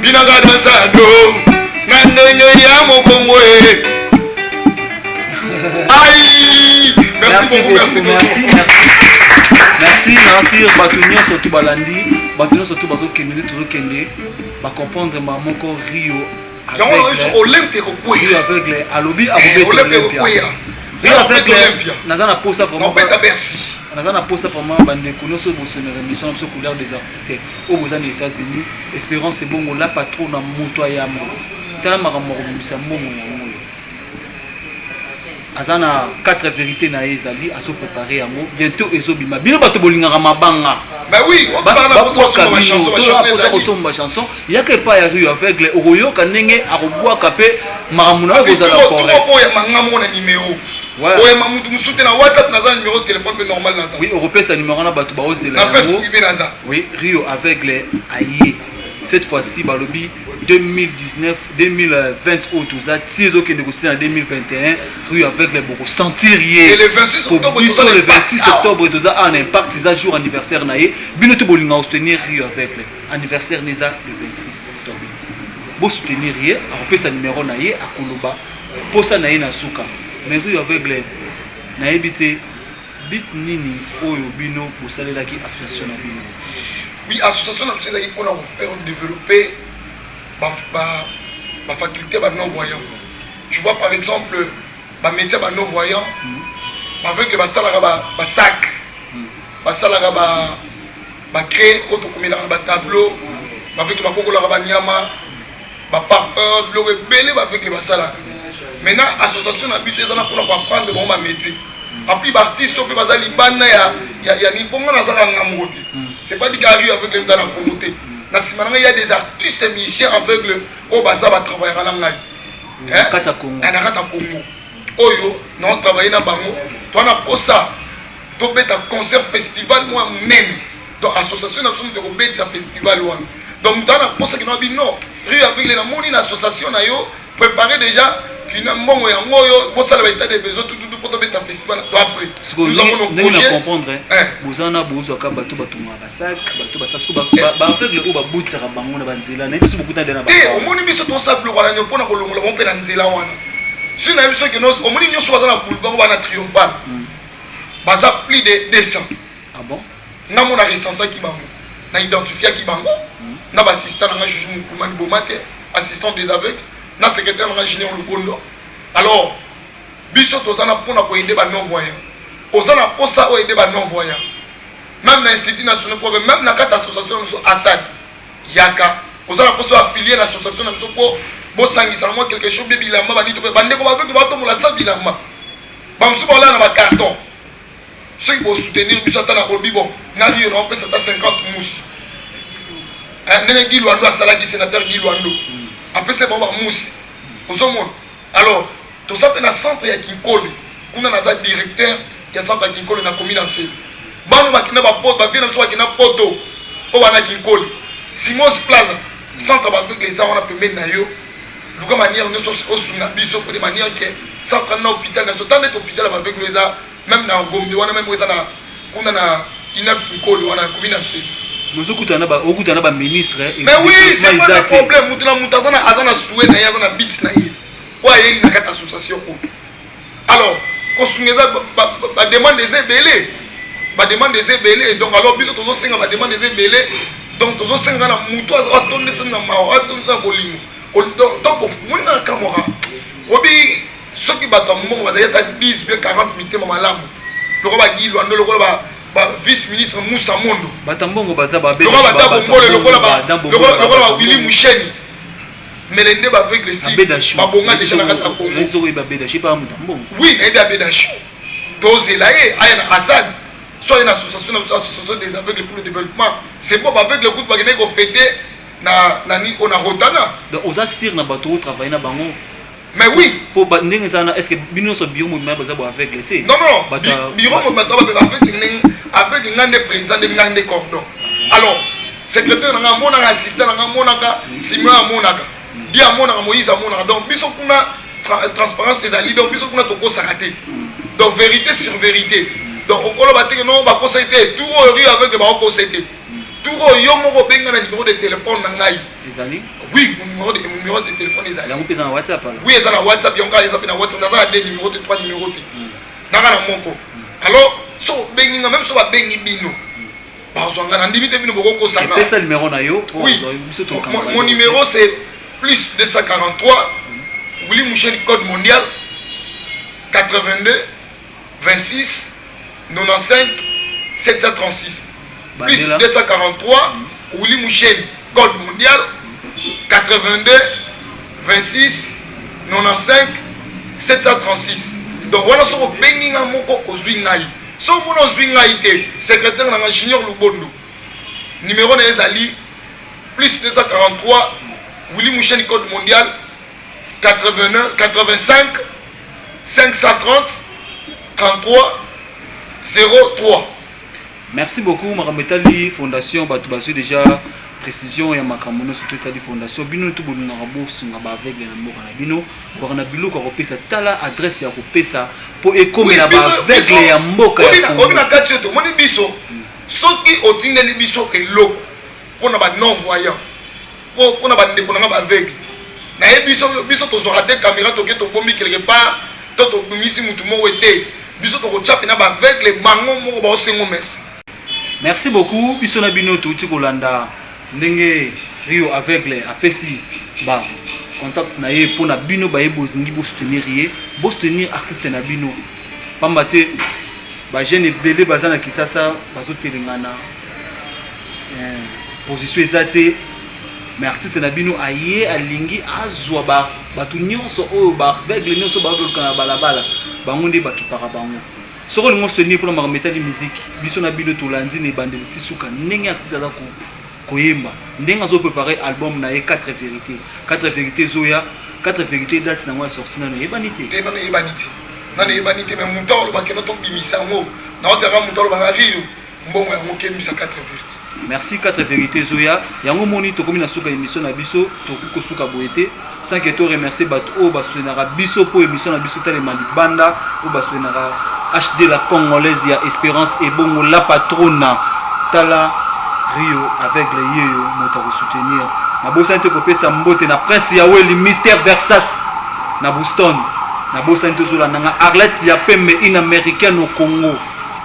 Binaka dansa do. Na ndenge ya mokongo e. Aïe! Merci, beaucoup, merci beaucoup. Merci, merci. Merci, merci. Bato nyonso tu balandi, bato nyonso tu bazokende nde tozokende, bacomprendre ma moko Rio Yango na biso Olympia ekokweya. Rio aveugle alobi akobeta Olympia Olympia. ekokweya. Rio aveugle Olympia. naza na posa vraiment Nakobeta Bercy. naza na posa vraiment bandeko nyonso bosomela émission na biso couleur des artistes oyo boza na États-Unis. Espérance Ebongo la patron na moto ayambo. Tala makambo ya kobimisa mbongo yango oyo. Aza na 4 vérité na ye, ezali azo préparer yango, bientôt ezobima. Bino bato bolingaka mabanga, baposa kosomba chanson, yaka epai ya Rio Aveugle, okoyoka ndenge akobwaka mpe makambo na yo ekozala correct. Oyamba moko na numéro, oyamba mutu mosusu te. Na WhatsApp naza na numéro, téléphone mpe normal naza. Oui, okopesa numéro na bato baozela. Na Facebook mpe naza. Oui, Rio Aveugle aye cette fois-ci. Balobi 2019, 2020 oyo toza ti ezokende kosila na 2021, Rio Aveugle bokosentir ye. Le 26 octobre. Biso le 26 octobre toza awa na Impact, eza jour anniversaire na ye. Bino to bolinga kosoutenir Rio Aveugle, anniversaire na eza le 26 octobre, bosoutenir ye. Akopesa numéro na ye, akoloba posa na ye na suka. Mais Rio Aveugle, nayebi te but nini oyo bino bosalelaki association na bino. Oui, association na biso ezalaki mpona kofaire développer bafaculté ba non voyant. Tu vois, par exemple, bamétier ba non voyant, baaveugle basalaka basac, basalaka bacraie oyo tokomelaka na batableau, baaveugle bakokolaka banyama, baparfum, biloko ebele baaveugle basalaka. Maintenant, association na biso eza na mpona koapprendre bango bamétier. Apui baartiste oyo mpe baza libanda ya nini, mpo nga nazaka nga moko te. C'est pas dit que Rio Aveugle muta na Congo te. Na nsima na ngai ya des artistes musiciens aveugles oyo baza batravaillaka na ngai na kati ya Congo. Na kati ya Congo oyo naotravaille na bango. Toa na posa tobeta concert festival moko ya monene. Donc association na biso moto ekobetisa festival wana. Donc moto aza na posa kino abi non, Rio Aveugle, namoni na association na yo préparé déjà fina mbongo yango oyo bosala baétat de besoin tututu mpo tobeta festival to après. Ndenge na comprendre, boza na bozwaka bato batongaka basac, bato basala siko baaveugle oyo babutisaka bango na banzela, nayebi biso bokuta nde na te. Omoni, biso tosala biloko wana mpona kolongola bango mpe na nzela wana. Soki nayebi soki omoni nyonso baza na boulevard, bana Triomphal, baza plus de 200. Ah bon? Nga mo na recensaki bango, na identifiaki bango na baassistant na nga, Juju Mukumani Boma te, assistant des aveugles, na secrétaire na nga, Junior Lubondo. Alors biso toza na mpona koaider ba non voyant. Oza na mposa oyo aider ba non voyant, même na Institut national pour, même na kati association na biso Asad, yaka. Oza na mposa oyo affilié na association na biso mpo bosangisaka mwa quelque chose, bie bilamba banini to mpe bandeko baaveugle batombola sa bilamba, bamosusu baolala na bacarton. Soki bosoutenir biso, ata na kolobi bon, ngai yo naopesa ata 50 mousse, ndenge Guy Lwando asalaki, sénateur Guy Lwando apesa bango bamousse, ozomona. Alors toza mpe na centre ya Kinkole kuna, naza directeur ya centre ya Kinkole na commune ya Nsele. Bano bakenda bapoto, bavie na biso bakenda poto oyo bana Kinkole, Simos Plaza, centre baaveugle eza wana pembeni na yo. Luka manière nyonso osunga biso po de manière ke centre na hôpital na so ta ndeti hôpital ya baaveugle eza même na Gombe wana, même eza na kuna na INAF Kinkole wana, commune ya Nsele. Okutana na baministre? Mais oui, c'est pas un problème. Mutu na mutu aza na souhait na ye, aza na but na ye oyo ayeli na kati association oyo. Alors kosunga eza, bademande eza ebele, bademande eza ebele. Donc alors biso tozosenga, bademande eza ebele. Donc tozosenga na mutu atondisa na mawa, atondisa na bolingo. Donc moninga na kamwaka obi soki bato ya mbongo bazali ata 10 bien 40, mitema malamu lokola baGuy Lwando, lokola ba vice ministre Musa Mondo. Bato mbongo baza. Lokola badabo Mbole, lokola bawilly Musheni, mele nde baaveugle si babonga déjà na kati ya Congo. Oui, nayebi Abedashu. Tozela ye aya na Asad, so aye na association na biso, Association des aveugles pour le développement. C'est bon, baaveugle kutu bakendaki kofêter na nini oyo na Rotana. Donc oza sûr na bato oyo travaille na bango? Mais oui. Po ndenge eza na, est ce que bino nyonso bureau mobima baza bo aveugle te? Non, non, bureau mobima to bape baaveugle ndenge aveugle. Ngai nde président, nde ngai nde cordon. Alors secrétaire na ngai amonaka, assistant na ngai amonaka, Simon amonaka, Di amonaka, Moïse amonaka. Donc biso kuna transparence ezali. Donc biso kuna tokosaka te. Donc vérité sur vérité. Donc okoloba te ke non, bakosaki te. Tour oyo Rio Aveugle bakokosa te. Tour oyo yo moko obenga na numéro de téléphone na ngai. Ezali? Oui, mon numéro de téléphone ezali. Yango mpe eza na WhatsApp? Oui, eza na WhatsApp. Yango kaka eza mpe na WhatsApp. Naza na deux numéro te, trois numéro te, nanga na moko. Alors so obengi nga, même so babengi bino, bazwa nga, nandimi te bino bokokosanga. Epesa numéro na yo. Oui, mon numéro, c'est plus 243, Willy Mouchel, code mondial, 82 26 95 736. Plus 243, Willy Mouchel, code mondial, 82 26 95 736. Donc wana soki obengi nga moko, ozwi ngai. Soki omoni ozwi ngai te, secrétaire na nga Junior Lubondo, numéro na ye ezali plus 243, Willy Moucheni, code mondial 89 85 530 33 03. Merci beaucoup. Makambo etali fondation, bato bazwi déjà précision ya makambo nyonso to etali fondation. Bino to bolingaka bosunga baaveugle na mboka na bino, bwaka na biloko ya kopesa, tala adresse ya kopesa mpo ekomela baaveugle ya mboka ya Congo. Obi na kati oyo tomoni biso, soki otindeli biso eloko mpona ba non voyant, mpona bandeko na nga baaveugle, nayebi biso, biso tozwaka te caméra, toke tobombi quelque part to tobimisi mutu moko ete biso tokotya mpena baaveugle bango moko baosengo merci. Merci beaucoup. Biso na bino touti kolanda ndenge Rio Aveugle apesi ba contact na ye mpona bino baye bolingi bosoutenir ye, bosoutenir artiste na bino, pamba te bajeune ebele baza na Kisasa bazotelengana, position eza te. Mais artiste na bino aye, alingi azwa bato nyonso oyo baaveugle nyonso bazoluka na balabala, bango nde bakipaka bango. Soki olingi osoutenir mpona makambo etali musique, biso na bino tolandi na ebandeli ti suka ndenge artiste aza koyemba, ndenge azoprépare album na ye 4 vérité. 4 vérité ezoya, 4 vérité, date nango ya sorti nano eyebani te. Te, nano eyebani te, nano eyebani te. Mais moto alobaka no tobimisa yango, naozelaka moto alobaka Rio, mbongo yango kebimisa 4 vérité. Merci. 4 vérité ezoya yango. Moni tokomi na suka émission na biso. Tokoki kosuka boye te sans que to remercier bato oyo basoutenaka biso mpo émission na biso etalema libanda, oyo basoutenaka HD la Congolaise ya Espérance Ebongo la Patrona. Tala Rio Aveugle yeyo moto akosoutenir. Nabosani te kopesa mbote na Prince Yaweli, Mister Versas na Boston. Nabosani te ozolanda nga Arlette ya Pembe, une Américaine au Congo.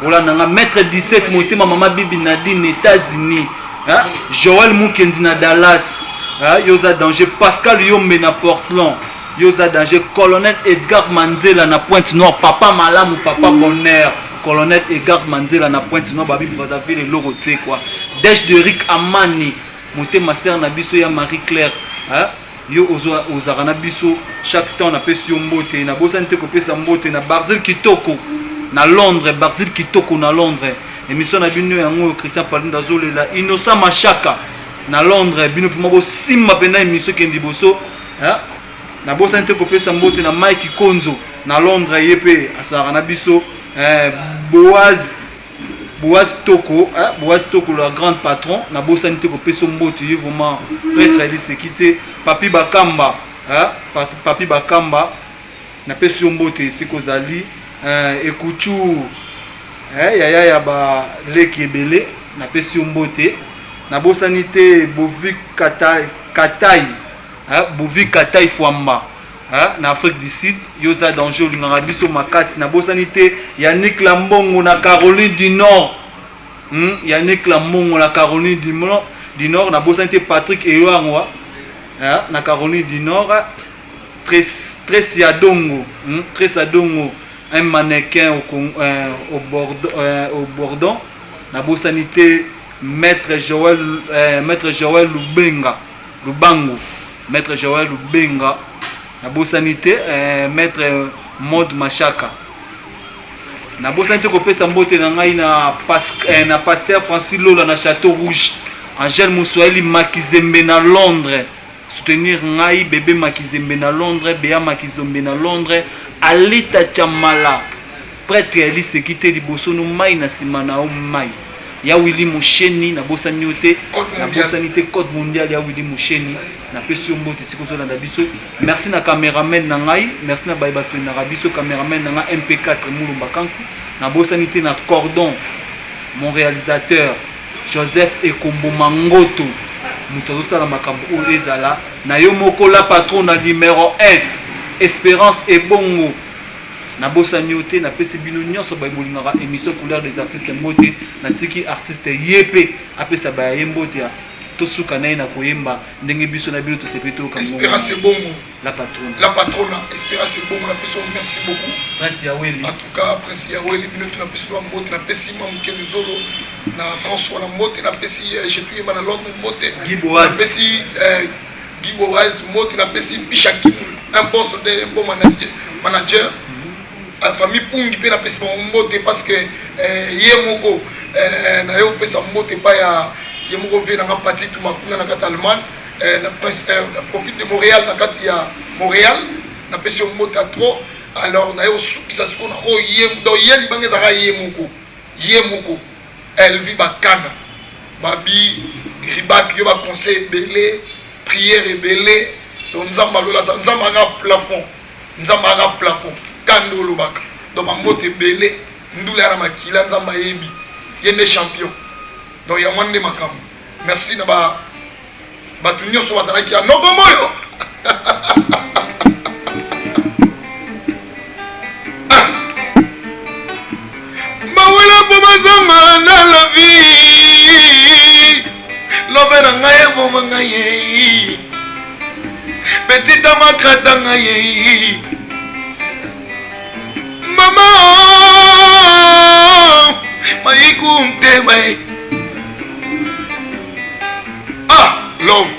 Olanda nga Maître 17 Motema, Mama Bibi Nadine, États-Unis, hein? Joël Mukendi na Dallas, hein? Yo oza danger. Pascal Yombe na Portland, yo oza danger. Colonel Edgar Manzela na Pointe Noire, papa malamu, papa bonheur, Colonel Edgar Manzela na Pointe Noire, babi Brazzaville eloko te quoi. Dej de Rick Amani Motema, sere na biso ya Marie Claire, hein? Yo ozalaka na biso chaque temps, napesi yo mbote. Nabosani te kopesa mbote na Barzil Kitoko na Londres, Barzil Kitoko na Londres. Émission na bino yango oyo, Christian Palinda azolela, Innocent Mashaka na Londres, bino mpema bosimba mpenza émission ekende liboso. Nabosani te kopesa mbote na Mike Konzo na Londres, ye mpe asalaka na biso. Boaz, Boaz Toko, hein, Boaz Toko, le grand patron, nabosani te kopesa mbote, ye vraiment prêtre eliseki te. Papi Bakamba, hein, Papi Bakamba, napesi yo mbote esika ozali. Ekuchu, hein, yaya ya baleki ebele, napesi yo mbote. Nabosani te Bovi Katai, Katai, hein, Bovi Katai Fwamba, hein, na Afrique du Sud, yo oza danger, olingaka biso makasi. Nabosani te Yannick Lambongo na Caroline du Nord, Yannick Lambongo na Caroline du Nord. Nabosani te Patrick Eyoangwa, hein, na Caroline du Nord. Tracy Adongo, Tracy Adongo, un mannequin au Bordon. Nabosani te Maître Joël, Maître Joël Lubenga Lubango, Maître Joël Lubenga. Nabosani te Maître Mod Mashaka. Nabosani te kopesa mbote na ngai na Pasteur Francis Lola na Château Rouge, Angèle Moswahili Makizembe na Londres, soutenir ngai bébé Makizembe na Londres, Bea Makizembe na Londres, Alita Chamala, prêtre eliseki te, liboso no mai na nsima na yo mai ya Willy Musheni. Nabosani yo te, nabosani te code mondial ya Willy Musheni. Napesi yo mbote esika ozolanda biso. Merci na cameraman na ngai, merci na baye basoutenaka biso, cameraman na ngai MP4 Mulumba Kanku. Nabosani te na Cordon, mon réalisateur Joseph Ekombo Mangoto, moto azosala makambo oyo ezala na yo moko la patron na numéro 1 Espérance Ebongo. Nabosani yo te. Napesi bino nyonso baye bolingaka émission Couleur des artistes mbote. Natiki artiste ye mpe apesa baya ye mbote ya tosuka na ye na koyemba ndenge biso na bino tosepeli toyoka. Espérance Ebongo. La Patrona. La Patrona Espérance Ebongo, napesi yo merci beaucoup. Prince Yaweli. En tout cas, Prince Yaweli, bino to napesi yo mbote. Napesi ma Mokende Zolo na France wana mbote. Napesi Jetuyema na Londres mbote. Guy Boaz. Napesi Guy Boaz mbote. Napesi Pisha Kim, un bon soldat, un bon manager. Famille Pungi mpe napesi bango mbote parce que eh, ye moko eh, naye opesa mbote epai ya ye moko vie nanga Pati Tuma kuna na kati ya Allemagne eh, na prince eh, profite de Montréal na kati ya Montréal napesi yo mbote ya trop. Alors naye osukisa sikoyo na oyo ye donc ye libanga ezalaka ye moko ye moko Elvi Bakana babi ribak yo ba conseil ebele prière ebele donc Nzambe alola Nzambe aka plafond Nzambe aka plafond kanda olobaka donc ba mbote ebele ndula ya na makila Nzambe ayebi ye nde champion donc yango wana nde makambo merci na ba bato nyonso bazalaki ya noko moyo bawela mpo bazanga na la vie lobe na ngai eboma ngai ye petit amakrata ngai ye mama mayiku nteba ah love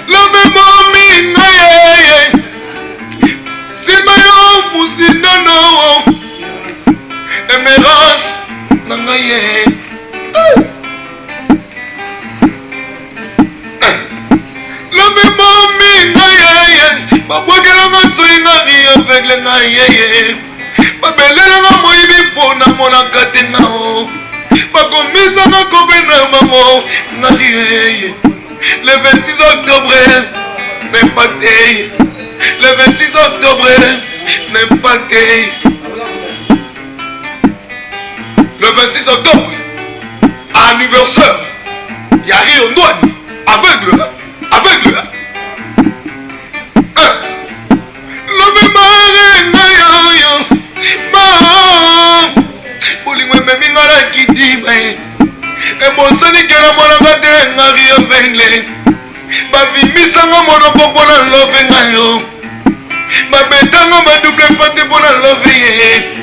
love ebomi ngai ye nsima yo mozindano emerance na ngai ye Lobi bomi ngai yeye babwakelanga soyi ngai aveugle ngai yeye babelelanga moyibi mpo namonaka te nao bakomisanga kope na bango ngai yeye le 26 octobre n'est pas te le 26 octobre n'est pas te le 26 octobre anniversaire ya Rio Ndwani aveugle aveugle eh. Lobi mare ngai oyo ma bolingo ememi ngai na kidima ye ebosani ke namonaka te nga Rio aveugle bavimbisanga monoko mpo na love ngai yo babetanga badouble pate mpo na love ye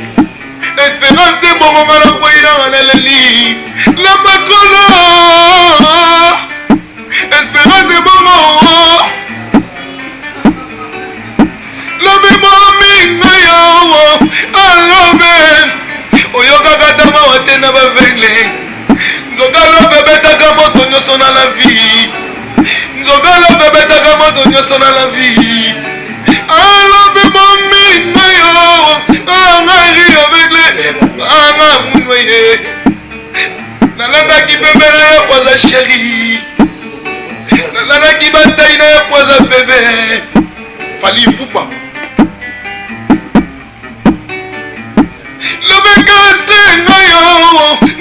Esperance ebongo nga na kwei nanga na leli la patrona Esperance ebongo lobi momi ngai awa alobe oyokaka ata mawa te na bavengle nzoka lobe ebetaka moto nyonso na la vie nzoka lobe ebetaka moto nyonso na la vie alobi momi ngai angari avegle anga munwe ye nalandaki pembe na ye poza sheri nalandaki batai na ye poza bebe fali ipupa lobekaste ngai yo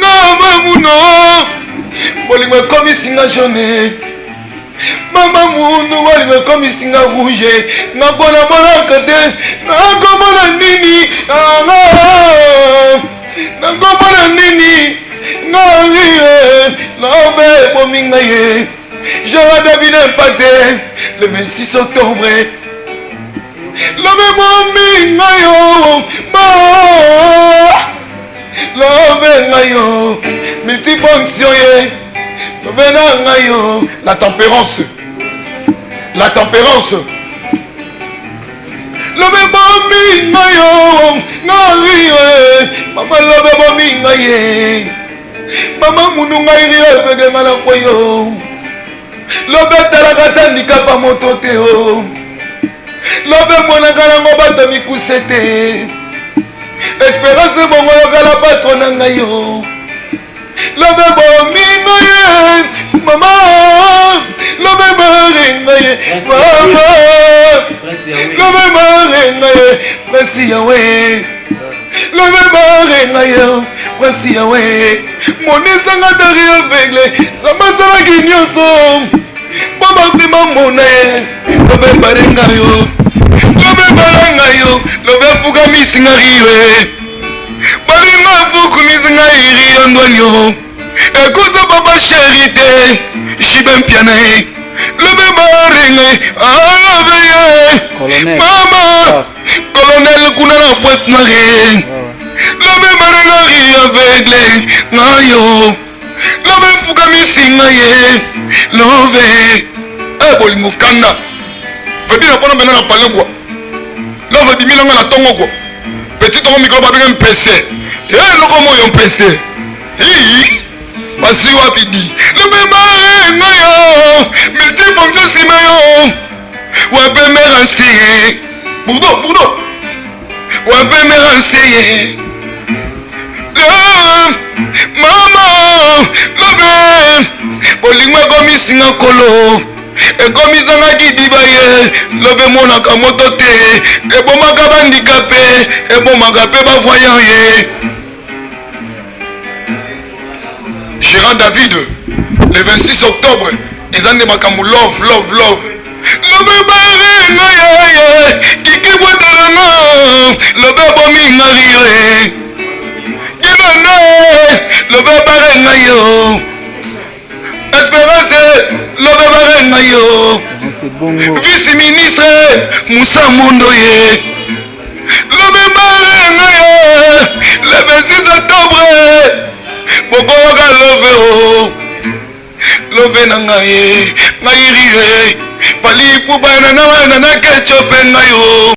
na mamuno bolingo ekomisi nga jaune mama mundu bolingo ekomisi nga rouge nakona monaka te nakomona nini nakomona nini ngai lobe ebomi ngai ye J'aurais deviné impacté le 26 octobre lobe bomi ngai yo ma lobe ngai yo multifonction ye lobe na ngai yo la tempérance la tempérance lobe bomi ngai yo ngai yo mama lobe bomi ngai ye mama munu ngai rio epeke ngai na kweyo lobe etalaka ata ndikapa moto te o lobe emonaka nango bato mikuse te esperance ebongo yokala patro na ngai yo lobe bomingo ye mama lobe barenga ye mama lobe barenga ye prince yawe lobe barenga ye prince yawe monisanga dari aveugle nzambe asalaki nyonso mpo bato bamona ye lobe barenga yo lobe barenga yo lobe afukamisi nga rio e bolingo afukumisi ngai rio ndwanio ekuza papa sheri te jibe mpiana ye lobe barenga alobe ye mama colonel kuna na pointe noire lobe barenga rio aveugle ngayo Love efukamisi ngai ye love eh bolingo kanda veut dire nafana mpena na palais quoi love ebimi nanga na tongo quoi. Petit tongo mikolo babenge mpese. Eh noko moyo mpese. Hi basi wapi di. Lobe bare ngayo multifonction sima yo. Wape meransi. Bourdeau, Bourdeau. Wape meransi. Mama lobe bolingo ekomisi nga kolo ekomisanga kidiba ye lobe emonaka moto te ebomaka bandikape ebomaka mpe bavoyant ye. Gérard David le 26 octobre eza nde makambo love love love lobe ebare nga ye kiki bwatala nga lobe ebomi nga rire kilonde lobe ebare nga yo Esperance lobe ebare nga yo vice ministre Moussa Mondo ye lobe ebare nga ye le 26 octobre bokoyoka love o love na ngai ye ngai rie fali ipupa na na wana na ketchup ngai o.